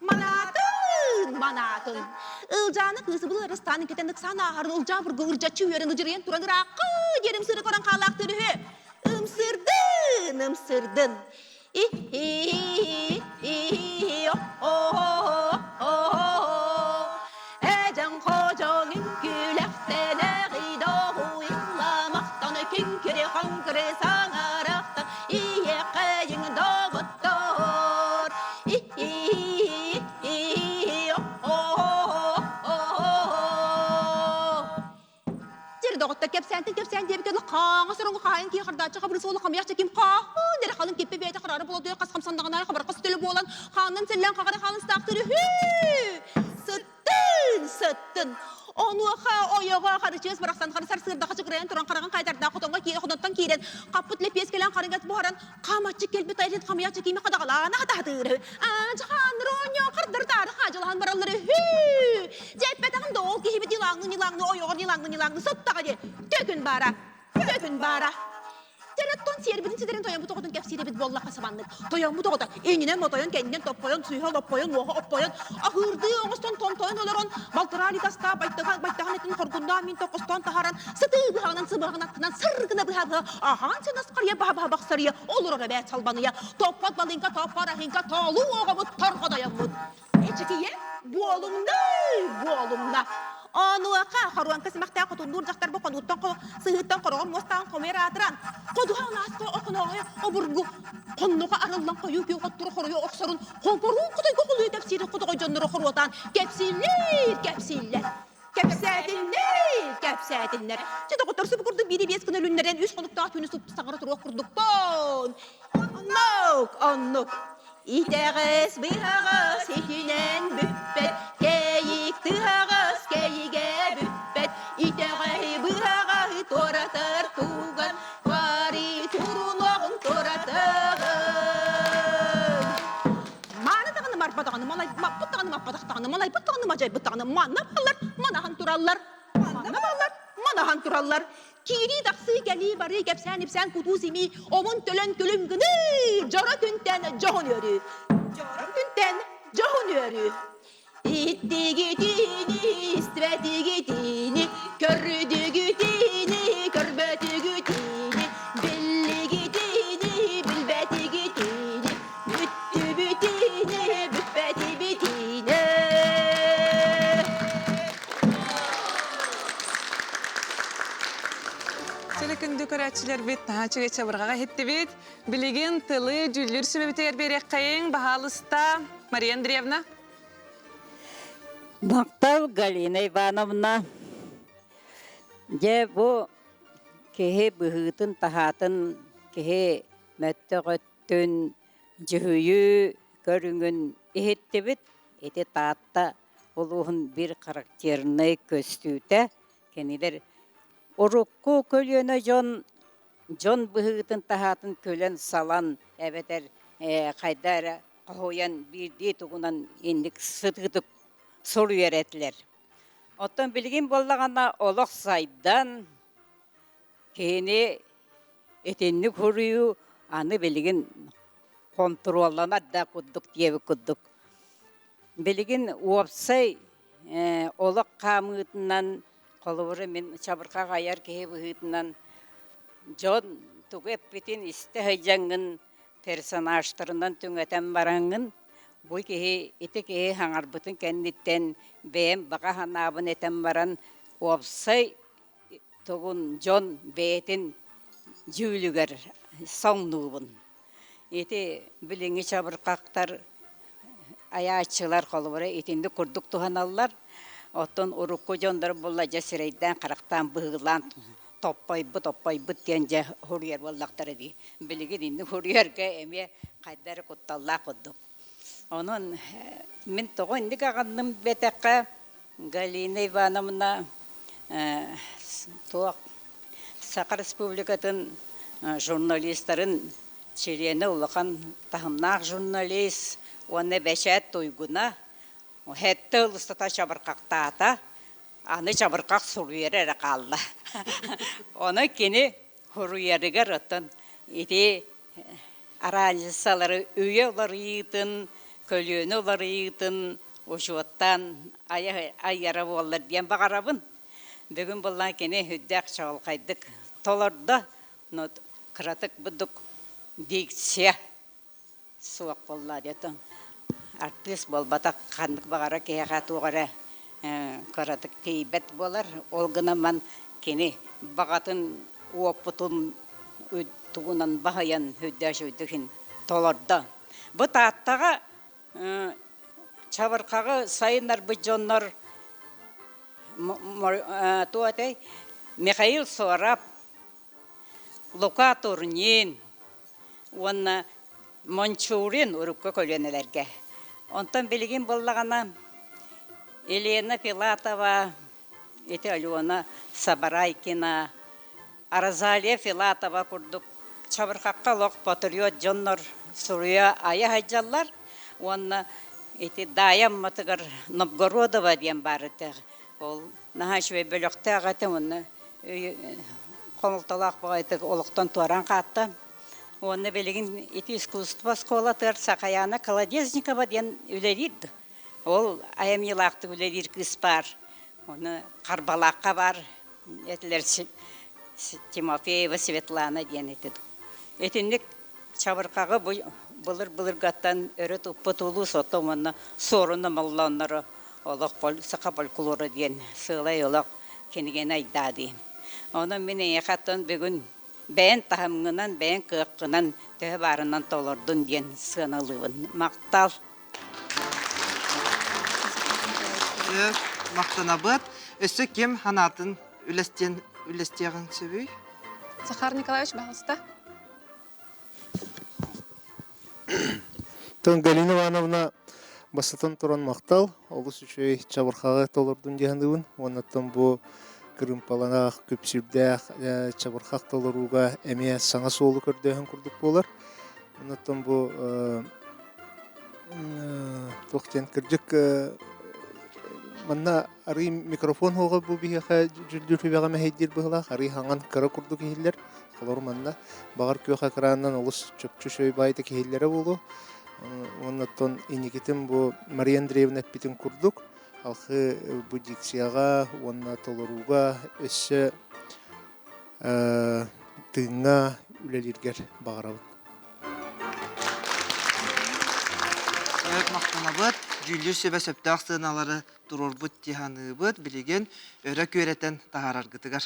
Манаатын, манаатын. Ылдьаана кыысы былыр ырыстаан кэтэн ыксаан ааһарын Ылдьаа бургу ырдьаччы үөрэн ыдьырыйан туран ыраахха диэн ымсыыра көрөн хаалаахтыыр үһү. Ымсырдын, ымсырдын. Эдьэн хожоҥ үҥкүүлэхтэнэҕи доһуйламахтан күҥкүрү хоҥкүрү саҥарахтан ийэхэйиҥ доҕоттоор Дьэр доҕоттор кэпсээнтэн кэпсээн диэбиккэ дылы хааҥа сороҥу хаайын кии хардааччы хабырыс уола хамыйахча ким хааһын эрэ халыҥ киппэ бэйэтэ хараара буола хас хамсаннаҕына хабарха сөтөлө буолан хаанынан сэллээн хаҕара хаалан сытаахтыыр үһү сыттын сыттын Онуоха ойоҕо Харычыас барахсан хары сарсыарда хачыгырайан туран хараҕын хайдардаах хотоҥҥо киирэ хотонтон киирэн хаппыт лэпиэскэлээн харыҥас буһаран хаамаччы кэлбит айрын хамыйаччы киимэ хадаҕалаана хатаһатыыр Аанчахан оонньоон хардары таары хаадьылаһан бараллар үһү. Дьэ эппэтэҕим да ол киһибит илааҥны-ньылааҥны ойоҕор ньылааҥны-ньылааҥны соттаҕа диэн төкүн баара. Төкүн баара. Дьэ оттон сиэрбитин ситэрин тойоммут оҕотун кэпсиир эбит буоллахха сабаннык. Тойоммут оҕото иннинэн мотойон, кэннинэн топпойон, сыыһа лоппойон, уоһа оппойон, аһыырдыы оҥостон тонтойон олорон, балтараа литастаах байтаҕа байтаҕын этин хоргуннаан мин токкостоон таһааран, сытыы быһаҕынан сыбыһаҕын аттынан сыр гына быһа-быһа аһаан син асхарыйа баһа-баһа бахсарыйа олорор эбээт салбаныйа, топпот балыыҥка топпор аһыҥка тоолуу оҕобут торҕодойоммут. Эчикийэ буолумна, буолумна. Онуоха хоруоҥка симэхтээх хотуннуур дьахтар бу хонууттан сыһыыттан хороҕор муостаан хомуйар аатыран, ходуһа алааска охонооһой обургу хонноҕо арыллан хойуу күөх оттору хоруйу охсорун хоҥкоруун хотойго холуйа кэпсиирин хотоҕой дьонноро хоруотаан кэпсииллэр, кэпсииллэр. Кэпсээтиннэр, кэпсээтиннэр. Чэ, доҕоттор, субу курдук биири биэс гына үлүннэрэн үс хонуктаах түүнү супту саҥара туруох курдукпун. Оннук, оннук. Итэҕэс быһаҕас итинэн бүппэт, кэйик тыһаҕас кэйигэ бүппэт. Итэҕэһи быһаҕаһы туоратар туган, бары турунуоҕун туоратаҕын. Мааны даҕаны марба даҕаны, малай маппыт даҕаны маппатах даҕаны, малайбыт даҕаны мадьайбыт даҕаны, манна бааллар, манаһан тураллар, манна бааллар, манаһан тураллар. Киирии-тахсыы, кэлии-барыы, кэпсээн-ипсээн, кутуу-симии, омун-төлөн күлүм гыныы, дьоро күнтэн дьоһун үөрүү. Дьоро күнтэн дьоһун үөрүү. Иттигитини, истибэтигитини, көрдүгүтини, көрбөтүгүтини, биллигитини, билбэтигитини, бүттүбүтини, бүппэтибитини. Сили күндү көрөөччүлэрбит наһаа үчүгэй чабырҕаҕа иһиттибит. Билигин тылы дьүүллүүр сүбэбитигэр биэриэххэйиҥ, баһаалыста, Мария Андреевна. Махтал Галина Ивановна. Дьэ бу киһи быһыытын-таһаатын, киһи мөттөх өттүн, дьүһүйүү көрүҥүн иһиттибит. Ити Таатта улууһун биир характернай көстүүтэ. Кинилэр урукку көлүөнэ дьон дьон быһыытын-таһаатын күлэн-салан эбэтэр хайда эрэ хоһуйан биирдии тугунан инник сытыытык суруйар этилэр. Оттон билигин буоллаҕына олох сайдан, киһини итинник суруйуу аны билигин хонтуруолланар да курдук диэбит курдук. Билигин уопсай олох хаамыытынан, холобура мин чабырҕах айар киһи быһыытынан дьон тугу эппитин истэ сылдьаҥҥын персонажтарынан түҥэтэн бараҥҥын, бу киһи ити киһи хаҥарбытын кэнниттэн бэйэм баҕа санаабын этэн баран, уопсай тугун дьон бэйэтин дьүүлүгэр соҥнуубун. Ити билиҥҥи чабырҕахтар айааччылар холобура итинник курдук туһаналлар. Оттон урукку дьоннор буолла дьэ сирэйдээн-харахтаан быһыылаан топпойбут, оппойбут диэн дьэ суруйар буоллахтара дии. Билигин инник суруйарга эмиэ хайда эрэ кутталлаах курдук. Онон мин тоҕо инник аҕынным диэтэххэ, Галина Ивановна туох Саха Республикатын журналистарын чилиэнэ улахан таһымнаах журналист уонна бэчээт туйгуна Сэттэ ыл устата чабырҕахтаата, аны чабырҕах суруйара эрэ хаалла. Ону кини суруйарыгар оттон ити араанньыссалары үйэ уларыйыытын, көлүөнэ уларыйыытын учуоттаан айара буоллар диэн баҕарабын. Бүгүн буоллаҕына кини сүрдээх чаҕылхайдык толордо, но кыратык бурдук дикция суох буолла диэтим. Артыыс буолбатах ханнык баҕара киһиэхэ туох эрэ кыратык тиийбэт буолар. Ол гынан кини баҕатын уопутун тугунан баһыйан үрдээх үрдүк иһин толордо. Бу Тааттаҕа чабырҕаҕы сайыннарбыт дьоннор туох этэй Михаил Суорап, Лука Турнин уонна Мончурин урукку көлүөнэлэргэ. Онтон билигин буоллаҕына Елена Филатова, ити Алена Сабарайкина, Розалия Филатова курдук чабырҕахха олох патриот дьоннор суруйа айа сылдьаллар уонна ити Даайа Амматыгар Новгородова диэн баар этэ. Ол наһаа үчүгэй бөлөхтөөх этэ уонна хомолтолоох баҕайытык олохтон туораан хаатта. Уонна билигин ити искусство оскуолатыгар Сахаяна Колодезникова диэн үлэлиир. Ол айымньылаахтык үлэлиир кыыс баар. Оны Харбалаахха баар этилэр Тимофеева Светлана диэн этэ. Итинник чабырҕаҕы былыр-былыргаттан өрө туппут улуус ото уонна суоруна моллоонноро олох саха фольклора диэн сыалай олох кинигэни айдаа диэн. Онон мин эйиэхэ оттон бүгүн бэйэн таһымҥынан, бэйэн кыаххынан төһө баарынан толордун диэн сыаналыыбын. Махтал! Махтанабыт. Өссө ким санаатын үлэстиэн үлэстиэҕин сөбүй? Захар Николаевич, пожалуйста. Тон Галина Ивановна бастатан туран махтал, олус үчүгэй чабырҕаҕы толордун диэханыбын. Уоннаттан бу кырыымпалаах, күпсүрдээх чабырҕах толорууга эмиэ саҥа суолу көрдөөһүн курдук буолар. Оннуттан бу туох диэн кырдьык манна арый микрофон уоҕа бу биһиэхэ дьүллүүр сүбэҕэ мэһэйдиир быһыылаах арый хаҥан кыра курдук иһиллэр холобур манна баҕар күөх экранынан олус чопчу үчүгэй баайдык иһиллэрэ буолуо уонна оттон инникитин бу Мария Андреевна эппитин курдук алхы бу дикцияҕа уонна толорууга өссө тыыҥҥа үлэлииргэр баҕарабын. Махтанабыт. Дьүүллүүр сүбэ сөптөөх сыаналары туруорбут дии саныыбыт. Билигин өрө күөрэтэн таһаараргытыгар.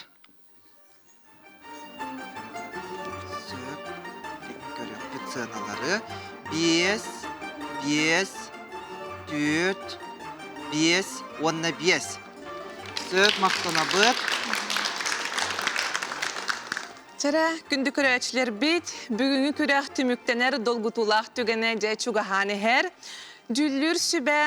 Сөп. Көрүөхпүт сыаналары. 5, 5, 4, 5 уонна 5. Сөп, махтанабыт. Чэрэ, күндү көрөөччүлэрбит, бүгүҥҥү күрэх түмүктэнэр долгутуулаах түгэнэ дьэ чугаһаан иһэр. Дьүүллүүр сүбэ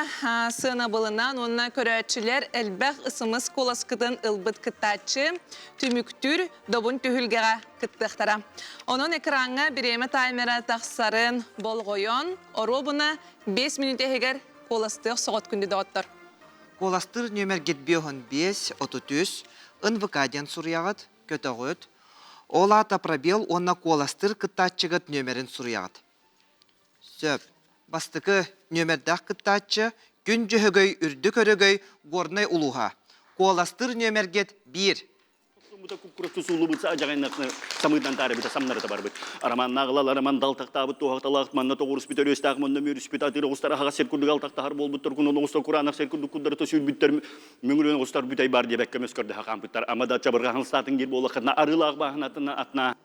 сыанабылынан уонна көрөөччүлэр элбэх ысымыс куоласкытын ылбыт кыттааччы түмүктүүр добун түһүлгэҕэ кыттыахтара. Онон экраҥҥа бириэмэ таймера тахсарын болҕойон, оруобуна 5 мүнүүтэ иһигэр куоластыах соҕот күндү доҕоттор. Куоластыыр нүөмэргит 55 33 НВК диэн суруйаҕыт, көтөҕүт. Ол аата пробел уонна куоластыыр кыттааччыгыт нүөмэрин суруйаҕыт. Сөп. Бастакы нүөмэрдээх кыттааччы Күн Дьөһөгөй Үрдүк Өрөгөй Горнай улууһа. Куоластыыр нүөмэргит биир. Куккуратту сууллубут адьаҕайнатны самыытан таарыбыта самнарыта барбыт. Арамааннааҕылал араман далтахтаабыт туоһахталаах манна тоҕуруспут өрүөстээх манна мүөрүспүт атыыр оҕустар аһаҕас сир курдук алтахтаһар буолбуттар кунун оҕустар кураанах сир курдук курдарыта сүүрбүттэр мөҥүрүөн оҕустар бүтэй бар диэбэккэ мөскөрдөһө хаампыттар ама да чабырҕаһын статын диир буоллаххытына арыылаах бааһынатына атна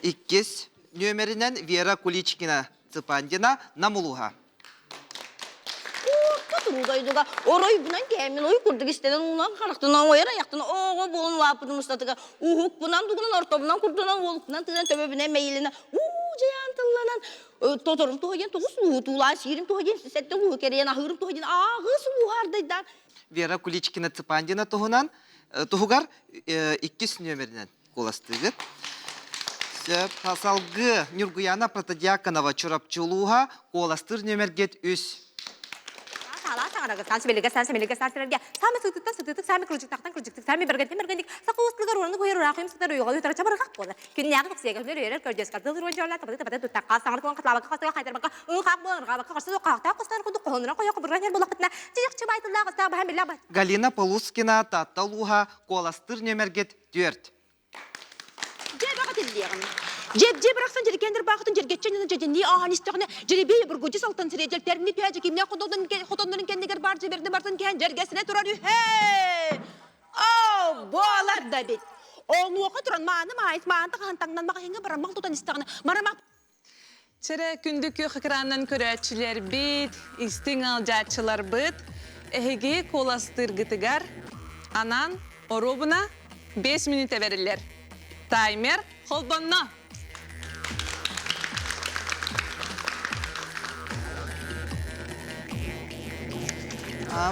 Иккис нүөмэринэн Вера Куличкина Цыпандина Нам улууһа. туруу дойдуга оройбунан кээммин ой курдук истэнэн уунан харахтынан ойор айахтан оҕо буолан улааппытым устатыгар уһукпунан дугунан ортобунан курдунан уолукпунан тыынан төбөбүнэн мэйилинэн уу дьайаан тылланан тоторум туһа диэн тоҕус улууһу туулаан сиирим туһа диэн сэттэ улууһу кэрийэн аһыырым туһа диэн ааҕыс улууһу ардайдаан Вера Куличкина Цыпандина туһунан туһугар иккис нүөмэринэн куоластыыгыт. Сөп. Салгыы Ньургуяна Протодьяконова Чурапчы улууһа куоластыыр нүөмэргит үс. Саалаа саҥарарга, саан сибилигэ, саан сэмэлигэ, саан сирэргэ, саамай сытыттан сытыытык, саамай кырдьыктаахтан кырдьыктык, саамай бэргэнтэн бэргэнник, саха уус тылыгар ураннык уйар ураахыйым сытар уйуҕа ыытара чабырҕах буолар. Күннээҕи кэпсиэгэ күнүр үөрэр көрдьүөс кардыл руон дьола табаты табаты туттахха, саҥар кылан хатылаабакка хастыга хайтарбакка, ыы-хаах буолан ырҕаабакка харса суох хаахтаах хостонор курдук хоһоонунан хойох хабырҕан иһэр буоллаххытына, чичэхчи баайтыллаах ыстаах баһан биллээх Галина Полускина Таатта улууһа куоластыыр нүөмэргит түөрт. Дьиэбэҕэ тиллиэҕим. Дьиэбдьиэ барахсан дьэрикэндэр баахытын дьэргэччи анньынан дьэдьэннии ааһан истэҕинэ, дьирибии бургуччу салтан сириэдьэл тэрни түһэ дьэкиимнээх хотоннорун кэннигэр баар дьэбэрдэ бартын кэһэн дьэргэсинэ турар үһэ. Оо, буолар да эбит. Онуоха туран мааны маайыс маанта хаһан таҥнан маҕаһыыҥҥа баран мал тутан истэҕинэ, марамах Чэрэ күндү күөх экранынан көрөөччүлэрбит, истиҥ ыалдьааччыларбыт, эһиги куоластыыргытыгар анаан оруобуна 5 мүнүүтэ бэриллэр. Таймер холбонно!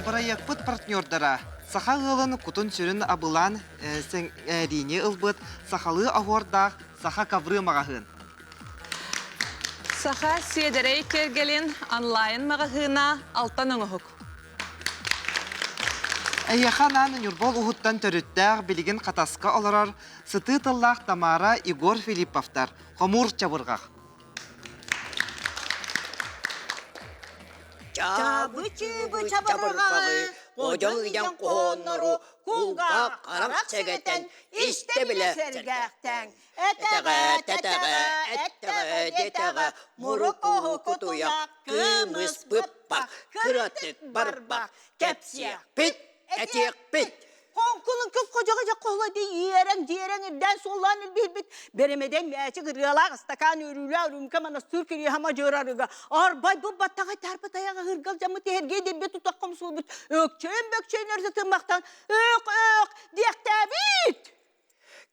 Бырайыакпыт партнердара саха ыалын кутун-сүрүн абылаан сэҥээриини ылбыт сахалыы оһуордаах Саха ковры маҕаһыын. Саха сиэдэрэй киэргэлин онлайн маҕаһыына Алтан оҥоһук. Эйиэхэ анаан Ньурба улууһуттан төрүттээх, билигин Хатаска олорор сытыы тыллаах Тамара Егор Филипповтар Хомуур чабырҕах. Чаабы-чыыбы чабырҕаҕы, ходьоҥ ыйан хоһооннору кулгаах харах сэгэтэн истэ-билэ сэргээхтээҥ. Этэҕэ, тэтэҕэ, эттэҕэ, диэтэҕэ, мурук-оһу кутуйах, кыымыс быппах, кыратык барбах, кэпсиэхпит, этиэхпит. Хоҥкулун күн ходьоҕо дьоккоһула дии иэрэҥ дьиэрэҥ ирдээн суоллаан илбиһирбит бэрэмэдэй мээчик ырыалаах ыстакаан үөрүүлээх үрүүмкэ манастыыр кириэһэ мадьыарарыга арбайбыт баттаҕай таарбыт айаҕа ыһыргал дьаммыт эһэргээ диэбит тутах хомсуолбут өкчөйөн бөкчөйөн өртө тыммахтан өөх өөх диэхтээбит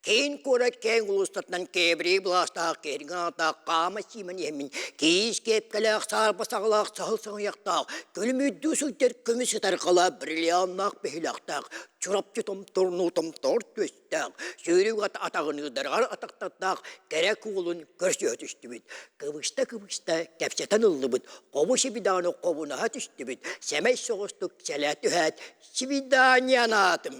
Киин куорат киэҥ улуустарынан кээбирии былаастаах киэргэн-аатаах хаама сиимэн иһэммин киис киэпкэлээх саарба саҕалаах саһыл саҥыйахтаах күлүмүрдүү сылдьар көмүс ытарҕала бриллианнаах биһилэхтээх Чурапчы томторнуу томтор түөстээх сүүрүк ат атаҕын ыдарыгар атахтардаах кэрэ куулун көрсүө түстүбүт кыбыста-кыбыста кэпсэтэн ыллыбыт хобу сибидааны хобунаһа түстүбүт сэмэй соҕустук сэлээ түһээт свидание анаатым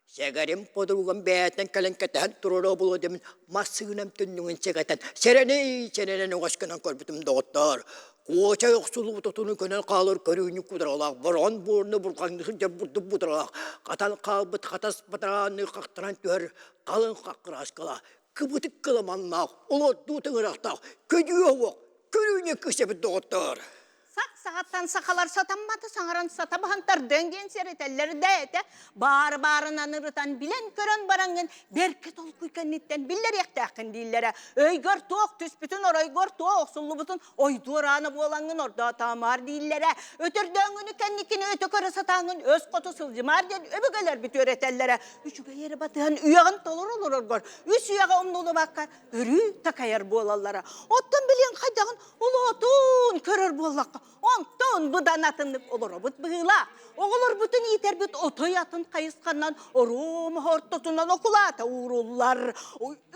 Сэгэрим подругам бэйэтинэн кэлэн кэтэһэн турара буолуо диэмин массыынам түннүгүн сэгэтэн сэрэний сэрэнэн өҥөс гынан көрбүтүм доҕоттоор куочай охсуллубут отуну көнөн хаалар көрүүнү кударалаах бороҕон буорну бурҕаҥныы сылдьар бурдук будуралаах хатан хаалбыт хатас батараанныы хахтаран түһэр халыҥ хаккырааскалаах кыбытык кыламаннаах олордуу тыҥырахтаах көдьүү оһуох көрүүнү кысэбит доҕоттоор Сах саҕаттан сахалар сатамматы саҥаран сатабаһан тардыаҥ диэн сэрэтэллэр да этэ. Баары баарынан ырытан билэн-көрөн бараҥҥын бэркэ толкуй кэнниттэн биллэриэхтээххин дииллэрэ. Өйгөр туох түспүтүн, оройгор туох охсуллубутун ойдуораана буолаҥҥын ордоотоомоор дииллэрэ. Өтөрдөөҥҥүнү кэнникини өтө көрө сатааҥҥын өс хоту сылдьымаар диэн өбүгэлэрбит үөрэтэллэрэ. Үчүгэй эрэ батыһан үйэҕин толору олороргор, үс үйэҕэ умнулубаккар өрүү такайар буолаллара. Оттон билиэн хайдаҕын Улуотун көрөр буоллахха, онтон быдан атыннык олоробут быһыылаах. Оҕолорбутун иитэрбит отой атын хайысханан оруом ортотунан окулаата ууруллар.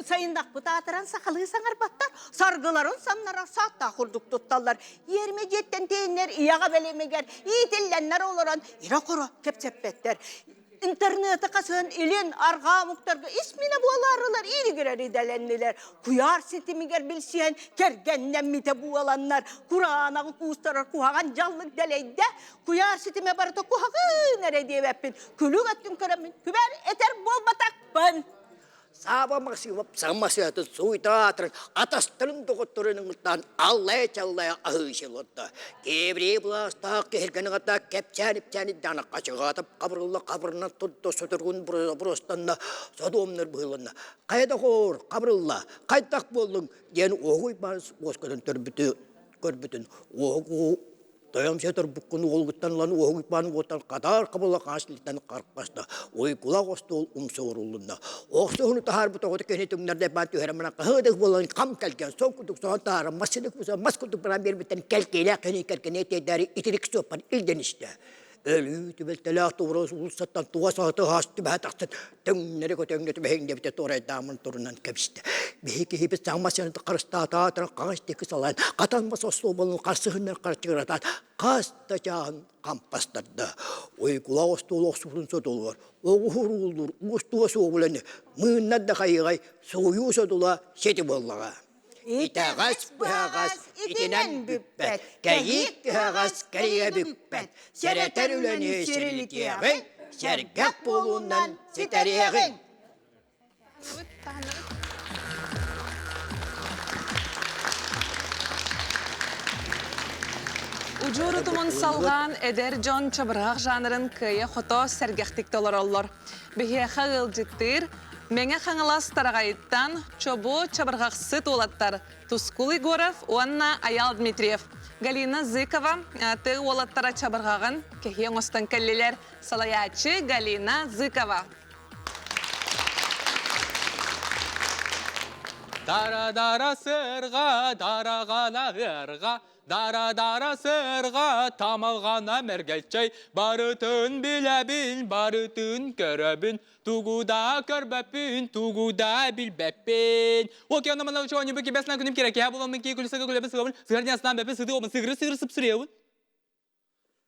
Сайыннахпыт аатыран сахалыы саҥарбаттар, саргыларын самнарар сааттаах курдук тутталлар. Иэрмэ дьиэттэн тэйэннэр ийэҕэ бэлэмигэр иитиллэннэр олорон ирэ-хоро кэпсэппэттэр. Интернеты хасыһан илин арҕаа омуктарга исминэ буолаарылар ииригирэр идэлэннилэр. Куйаар ситимигэр билсиһэн кэргэннэммитэ буоланнар кураанаҕы куустарар куһаҕан дьаллык дэлэйдэ. Куйаар ситимэ барыта куһаҕын эрэ диэбэппин. Күлүк өттүн көрөммүн күбэр этэр буолбатахпын. Сааба Максимов самасыатын суйтаатырын атастарын доҕотторун ыҥыртаан аллайа-чаллайа аһыы сылытта. Киэбирии былаастаах киһиргэниҕата кэпсээн-ипсээн даана хачыгаатап хабырылла хабырынан турда сотургун буруостанна содуомнар быһыыланна. Хайа да хоор хабырылла хайдах буоллуҥ диэн уоһуй баар уоскутун көрбүтүн көрбүтүн уоһугу. Тойомсуйа турбуккун уолгуттан ылан уоһугутбаан уоттан хатаар хабыла хаас илтэн харпаста. Уйгулаах остуол умса уруллунна. Охсуһуну таһаарбыт оҕото киһини түҥнэрдэ баан түһэрэн баран хаһыадык буолан хам кэлгэн сон курдук соһон таһааран массыына куса мас курдук баран биэрбиттэн кэлкиэлээх киһини кэргэнэ тиэрдээри итирик суоппар илдьэн истэ. Өлүү түбэлтэлээх туора уулуссаттан туга саһыты хаас түбэһэ тахсан төҥнөрү көтөҥнө түбэһиҥ диэбитэ туорайдаамын турунан кэбистэ. Биһи киһибит саҥа массыынатын харыстаатаатар хаҥас диэки салайан хатан мас остуолбаларын харсыһыннар харчыгыратаат хас да чааһын хампастарда. Уйгулаах остуол охсуутун содулугар оҕуһурууллуур уустуга суох үлэни мыыннар да хайыҕай сугуйуу содула сити буоллаҕа. Итэҕэс быһаҕас итинэн бүппэт, кэйиик тыһаҕас кэрийэ бүкпэт, сэрэтэр үлэни сирилитиэҕиҥ, сэргэх буолуунан ситэриэҕиҥ. Удьуор утумун салҕаан эдэр дьон чабырҕах жанрын кыайа-хото сэргэхтик толороллор. Биһиэхэ ыалдьыттыыр Мэҥэ Хаҥалас Тараҕайыттан чобуо чабырҕахсыт уолаттар Тускул Егоров уонна Айаал Дмитриев. Галина Зыкова тыа уолаттара чабырҕаҕын кэһии оҥостон кэллилэр. Салайааччы Галина Зыкова. Дара-дара сырға, дараҕана ыарҕа, дара-дара сырҕа, тамалҕана мэргэлчэй, барытын билэбин, барытын көрөбүн, тугу да көрбөппүн, тугу да билбэппин. Океана манна учуонньубу кибэсна күнүм кирэкэһэ буламмын ки күлүсэгэ күлэбин сыгабын, сыгар диэн бэпин сыды обын сыгыры сыгыры сыпсырыабын.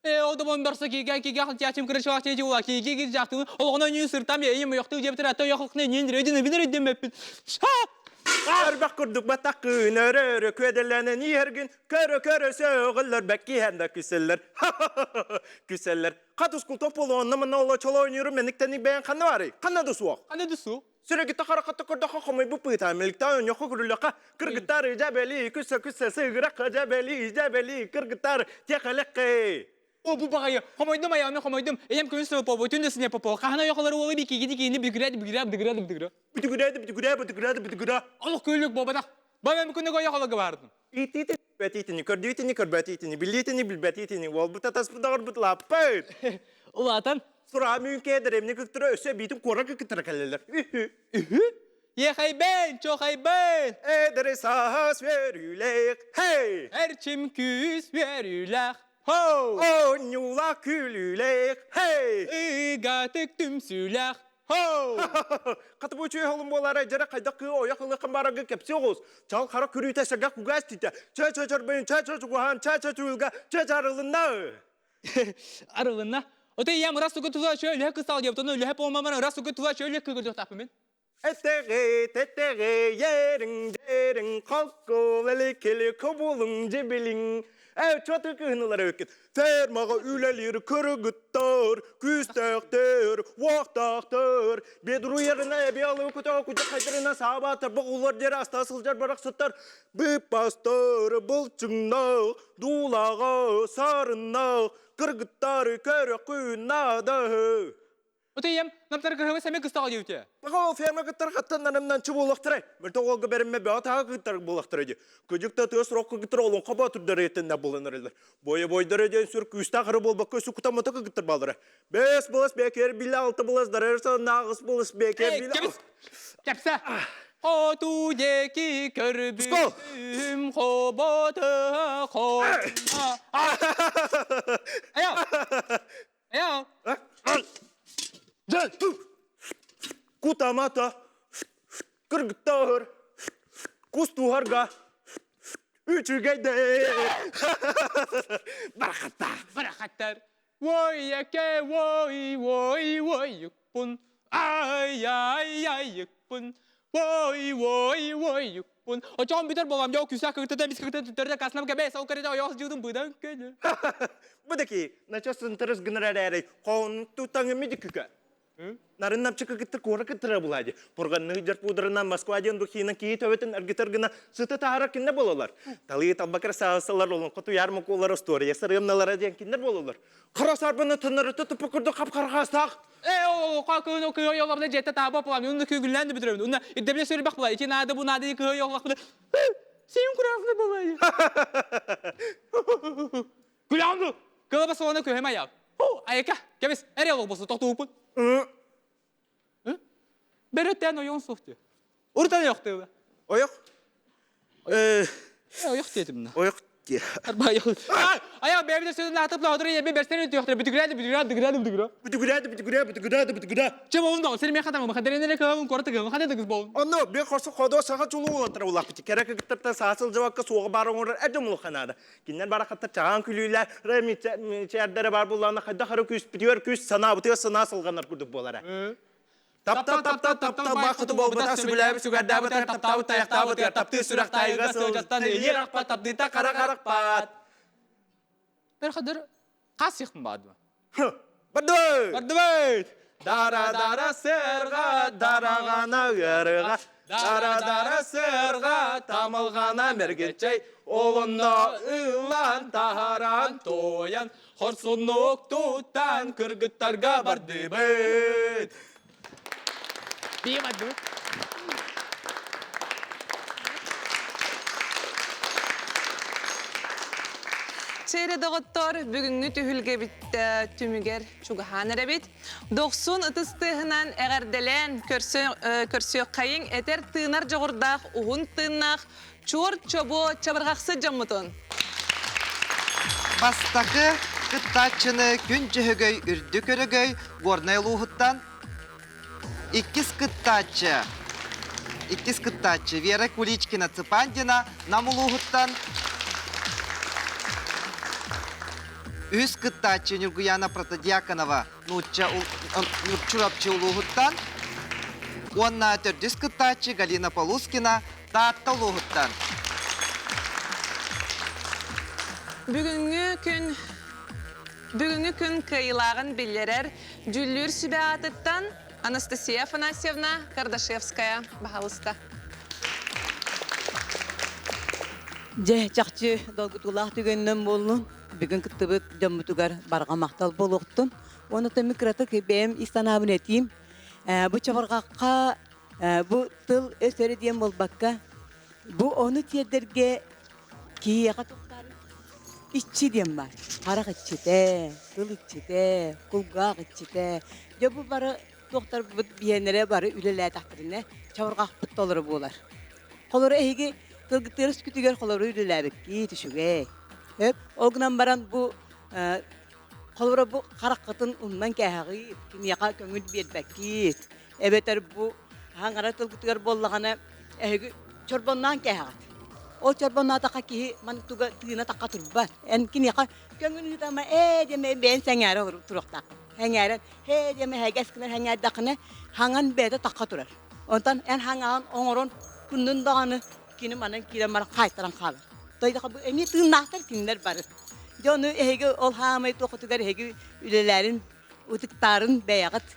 Э, одобон барса кига кига халтиачым кырышвах тежи ула киги гир жактылы олоҕуна нүү сыртам ейим йохту жептер атта йохлохне нин редин бинер эддемеппин. Арбах курдук батаккын өрө-өрө күөдэлэнэн иһэргин көрө-көрө сөҕөллөр бэккиһэн да күсэллэр. Күсэллэр. Хатус култоп буолуонна манна оло чоло ойнууру менниктеник бэйэн ханна барый? Ханна да суох. Ханна да суох. Сүрэгитте харахатта көрдөхө хомойбу пыыта миликтаа өньөхө күрүлэхэ кыргыттар ижабели күсэ күсэ сыгыракка жабели ижабели кыргыттар тиэхэлэххэ О, бу баҕайы, хомойдум айааны хомойдум, ийэм күнүс сыл попо, түн да сине попо, хаһан ойохолор уолу бикигини киини бүкүрэ бүкүрэ бүкүрэ бүкүрэ. Бүкүрэ бүкүрэ бүкүрэ бүкүрэ. Олох күлүк буолбатах. Бам күнүг ойохолорго бардым. Итити бэтитини, көрдүүтини көрбөтитини, билиитини билбэтитини, уолбут атаспыт доҕорбут лаппыт. Улаатан. Сураҕа мүнкэ дэриэбинэ кыктыра өссө эбиитин куоракка кыттара кэллилэр. Үһү. Үһү? Ехайбен, чохайбен. Эдэр саас үөрүүлээх, хей! Эрчим күүс үөрүүлээх, хоу! Оонньуулаах күлүүлээх, хей! Ыгатык түмсүүлээх, хоу! Хата бу үчүгэй холун буолаара дьэрэ хайдах кыы ойох ылыаххын баарарга кэпсии оҕус. Чал хара күрүүтэ сэргэх кугаас тиитэ. Чэ чэ чөрбөйүн, чэ чэ чугуһаан, чэ чэ чугулга, чэ чэ арылынна. Арылынна. Ота ийэм ырас сугу тула чөөлөһө кыстал диэбит, ону үлэһэ помамар ырас сугу тула чөөлө кыгырдыахтаахпын мин. Эттэҕи, тэттэҕи, ериҥ, дериҥ, холкул, эликили, кубулуҥ, дьибилиҥ. Ээ, чуоту кыһынылар эбиккит. Фермаҕа үлэлиир кыргыттар, күүстээхтэр, уохтаахтар. Бедруерына эбиалы көтөҕө кудьахайдарына саабаатар боҕулар диэри аста сылдьар барахсаттар. Быыппастар, былчыҥнаах, дуулаҕа, сарыннаах, кыргыттары көрөххүн наада. Ото ийэм намтар кырһыбы сэмэ кыстаҕа диэбитэ. Ол ферма кыттар хаттаннарымнан чы буолуохтарай. Мөлтөх уолга бэриммэ бөҕө таһа кыттар буолуохтара дии. Кыдьык да тыас рок кыттар олоҥхо боотурдар этиннэ булан эрэллэр. Бойа бойдара диэн сүр күүстээх ыры буолбакка өссө кутаммата кыттар баалара. Бэс былас бэкер биле алты былас дарар нағыс былас бэкер биле. Кэпсэ. Хоту диэки көрбүтүм хоботу хо. Аял. Аял. Кутамата кыргыттар кустуһарга үчүгэйдэ барахаттар барахаттар Ой, яке, ой, ой, ой, укпун, ай, ай, ай, укпун, ой, ой, ой, укпун. Очоон бүтэр болам, жоо күсә кыртыта, бис кыртыта түттэрдэ, каснам кэбэ, сал кэрэтэ, ойоос жыытын быдан көлө. Бу даки, начос интерес гынар эрээри, хоон тутаҥы мидикүкэ. Нарын намчыкы кыттыр куора кыттыра булади. Пурганны жар пудрынан Москва диэн духина кии төбөтүн аргытар гына сыты таһара кинне болалар. Талыы талбакар саасалар олоҥхо туйар мукулар остуоруйа сарыамналара диэн киннер болалар. Хара сарбаны тыннарыты тупу курдук хап-харахаастаах. Э, о, кыын кыа йоллабына жетте таба пулам, унна күгүллән бүтүрөбүн. Унна ирдебиле сөрбэх була, ити наада бу наада кыа йоллахпына. Сен курасны болай. Күлэҕин дуу? Кылаба суоҕуна күһэм айаҕ. Ху, айака, кэбис, эрэ олох тохтууппун. Бөрөттөөн ойоҕун суох дии. Урутан ойох тыыла. Ойох? Ойох диэтим на. Ойох дии. Арба ойох. Аяқ бэйбите сөзүн атып лаҕдыр ебе берсен өтүөхтөр бүтүгүрээди бүтүгүрээди бүтүгүрээди бүтүгүрээ. Бүтүгүрээди бүтүгүрээ бүтүгүрээди бүтүгүрээ. Че болун да сен мен хатам хадеренере кылабын корты кылабын хадер кыз болун. Онно бе хорсу ходо саха чулуу улаттар улаппыт. Кэрэ кыгыттарта саасыл жабакка суоҕа баар оҥорор эрдэ мулуханаада. Кинилэр барахаттар чаҕаан күлүүлэр, мичээрдэрэ баар буоллаҕына хайдах эрэ күүспүтүгэр күүс, санаабытыгар санаа сылҕанар курдук буолара. Таптал, таптал, таптал баахыты буолбатах, сөбүлээбит сүгэрдээбитигэр, таптаабыт тайахтаабытыгар, таптыыр сүрэх таайыга сылдьаттан илиэр ахпат, таптыыта хара харахпат. Бер хадыр хас сихпын баадыма. Бардыбыт! Бардыбыт! Дара-дара сырға, дарағана ырыға, дара-дара сырға, тамылғана мергечей, Олонно ылан таһаран тоян, хорсуннук туттан кыргыттарга бардыбыт. Бии бардыбыт. Чэрэ доҕоттор, бүгүҥҥү түһүлгэбит түмүгэр чугаһаан эрэбит. Дохсун ытыс тыаһынан эҕэрдэлээн көрсүөххэйиҥ этэр тыынар дьоҕурдаах уһун тыыннаах чуор чобуо чабырҕахсыт дьоммутун. Бастакы кыттааччыны Күн Дьөһөгөй үрдүк өрөгөй Горнай улууһуттан Иккис кыттааччы Иккис кыттааччы Вера Куличкина Цыпандина Нам улууһуттан Үһүс кыттааччы Ньургуяна Протодьяконова нуучча Чурапчы улууһуттан уонна төрдүс кыттааччы Галина Полускина Таатта улууһуттан. Бүгүҥҥү күн Бүгүҥҥү күн кыайыылааҕын биллэрэр дьүүллүүр сүбэ аатыттан Анастасия Афанасьевна Кардашевская, баһаалыста. Дьэ, чахчы долгутуулаах түгэнинэн буоллун. Бүгүн кыттыбыт дьоммутугар барҕа махтал буолуохтун. Уонна тэмми кыратык бэйэм ис санаабын этиим. Бу чабырҕахха бу тыл өс эрэ диэн буолбакка, бу ону тиэрдэргэ Киһиэхэ туттар иччи диэн баар. Харах иччитэ, тыл иччитэ, кулгаах иччитэ. Дьэ бу бары туохтарбыт биһиэннэрэ бары үлэлээтэхтэринэ чабырҕахпыт толору буолар. Холоро эһиги тылгытыгар үскүтүгэр холору үлэлээбиккит үчүгэй. Өп, ол гынан баран бу холобура бу хараххытын умнан кээһэҕиит, киниэхэ көҥүл биэрбэккит. Эбэтэр бу хаҥара тылгытыгар буоллаҕына эһиги чорбонноон кээһэҕит. Ол чорбонноотохха киһи маны туга тыына тахха турбат. Эн киниэхэ көҥүл ыытама ээ диэмэ бэйэн сэҥээрэ туруохтаах. Сэҥээрэн һээ диэмэ һэгэс гынан сэҥээрдэххинэ хаҥан бэйэтэ тахха турар. Онтон эн хаҥаҕын оҥорон күннүн даҕаны кини манан киирэн баран хаайтаран хаалар. Тойдоха бу эмиэ тыыннаахтар кинилэр бары. Дьэ ону эһиги ол хаамай туохутугар эһиги үлэлээрин ытыктаарын бэйэҕит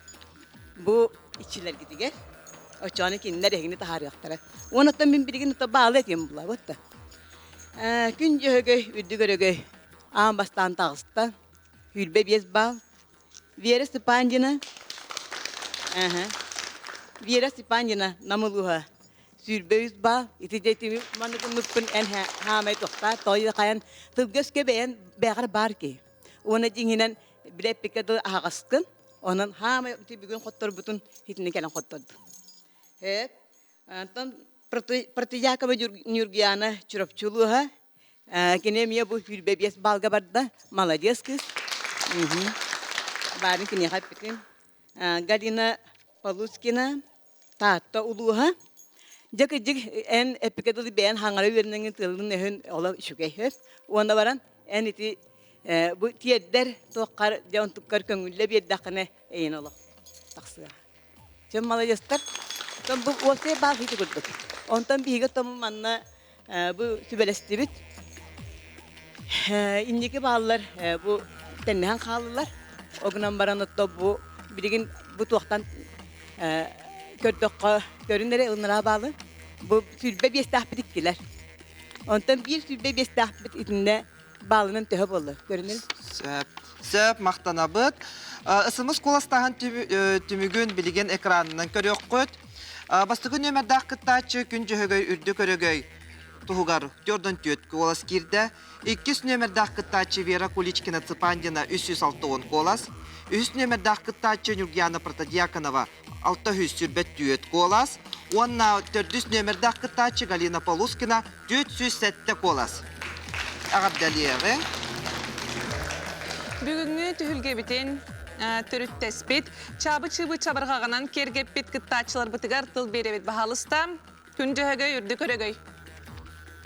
бу иччилэргитигэр оччоҕуна кинилэр эһигини таһаарыахтара. Уонна мин билигин баалы этиэм булабыт да. Күн Дьөһөгөй, үрдүк өрөгөй аан бастаан таҕыста. 25 баал. Вера Степандина. Вера Степандина Намылуха. 23 баал. Ити дьэ маннык ыммыппын эн хаамай тохтаа той хайан тылга-өскө бэйэн бэҕэр баар киһи. Уонна дьиҥинэн билэппиккэ дылы аһаҕаскын. Онон хаамай бүгүн хотторбутун итини кэлэн хоттордум. Эт. Антон Протодьякова Нюргияна Чурапчы улууһа. Кини эмиэ бу 25 балга барда. Молодец кыыс. Баарын киниэхэ эппитим. Галина Полускина Таатта улууһа. Дьэ кырдьык эн эппикэ дылы бэйэн хаҥара үөрэнэҥҥин тылын өһүн олох үчүгэй өс. Уонна баран эн ити бу тиэрдэр туоххар дьэ онтуккар көҥүллэ биэрдэххинэ эйин олох тахсыа. Чэ маладьыастар. Онтон бу уопсай баар ити курдук. Онтон биһиги тому манна бу сүбэлэстибит. Инники бааллар бу тэннэһэн хааллылар. Ол гынан баран отто бу билигин бу туохтан көрдөххө көрүн эрэ ылынара баалы. Бу сүүрбэ биэстээхпит иккилэр. Онтон биир сүүрбэ биэстээхпит итиннэ баалынан төһө буолла? Көрүнэр. Сөп. Сөп, махтанабыт. СМС куоластааһын түмүгүн билигин экранынан көрүөххүт. Бастакы нүөмэрдээх кыттааччы Күн Дьөһөгөй үрдүк өрөгөй. туһугар 44 куолас киирдэ. Иккис нүөмэрдээх кыттааччы Вера Куличкина-Цыпандина 360 куолас. Үһүс нүөмэрдээх кыттааччы Нюргияна Протодьяконова 624 куолас. Уонна төрдүс нүөмэрдээх кыттааччы Галина Полускина 407 куолас. Эҕэрдэлиэҕиҥ. Бүгүҥҥү түһүлгэбитин төрүттэспит, чаабы-чыыбы чабырҕаҕынан киэргэппит кыттааччыларбытыгар тыл биэрэбит баһаалыста. Күн дьөһөгөй, үрдүк өрөгөй.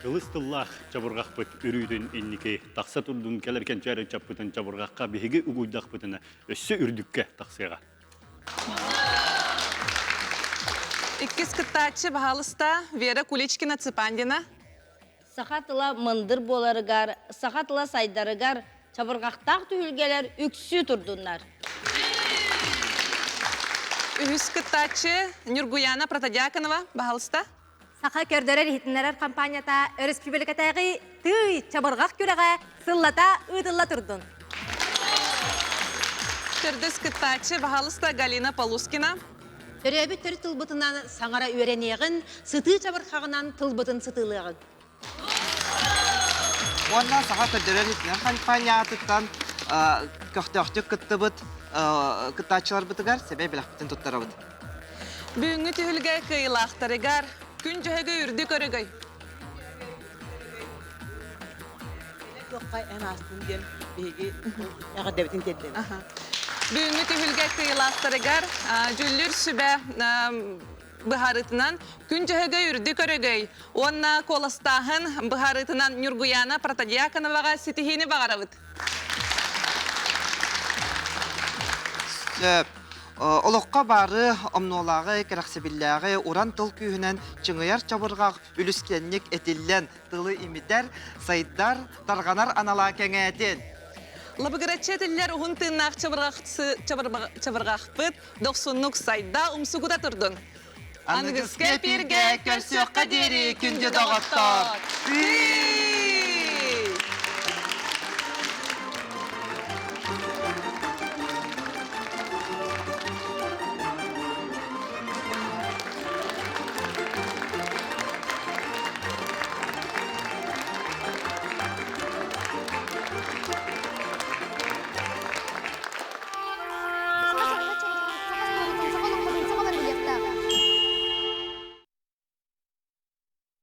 Кылыс тыллаах чабырҕахпыт үрүүтүн инники тахса турдун кэлэр кэнчээри ыччаппытын чабырҕахха биһиги угуйдахпытына өссө үрдүккэ тахсыаҕа. Иккис кыттааччы баһаалыста Вера Куличкина Цыпандина. Саха тыла мындыр буоларыгар, саха тыла сайдарыгар чабырҕахтаах түһүлгэлэр үксүү турдуннар. Үһүс кыттааччы Нюргуяна Протодьяконова, баһалыста. Саха көрдөрөр-иһитиннэрэр компанията өрөспүүбүлүкэтээҕи Тыый, чабырҕах күрэҕэ сыллата ыытылла турдун. Төрдүс кыттааччы, баһаалыста Галина Полускина. Төрөөбүт төрүт тылбытынан саҥара үөрэниэҕин, сытыы чабырҕаҕынан тылбытын сытыылыаҕыҥ. Уонна саха көрдөрөр иһитиннэрэр компания аатыттан көхтөөхтүк кыттыбыт кыттааччыларбытыгар сэмэй бэлэхпитин туттарабыт. Бүгүҥҥү түһүлгэ кыайыылаахтарыгар күн дьөһөгөй үрдүк өрөгөй! Туохха эн аастын диэн биһиги эҕэрдэбитин тиэрдэбит. Бүгүҥҥү түһүлгэ кыайыылаахтарыгар дьүүллүүр сүбэ быһаарыытынан Күн Дьөһөгөй үрдүк өрөгөй уонна куоластааһын быһаарыытынан Ньургуйаана Протодьяконоваҕа ситиһиини баҕарабыт. Сөп. Олоххо бары омнуолааҕы, кэрэхсэбиллээҕи уран тыл күүһүнэн чыҥыйар чабырҕах үлүскэнник этиллэн тылы имитэр, сайдар, тарҕанар анала кэҥээтин. Лабыгыраччы этиллэр уһун тыыннаах чабырҕахпыт дохсуннук сайда умсугута турдун. Аныгыскы эпииргэ көрсүөххэ диэри күндү доҕоттор!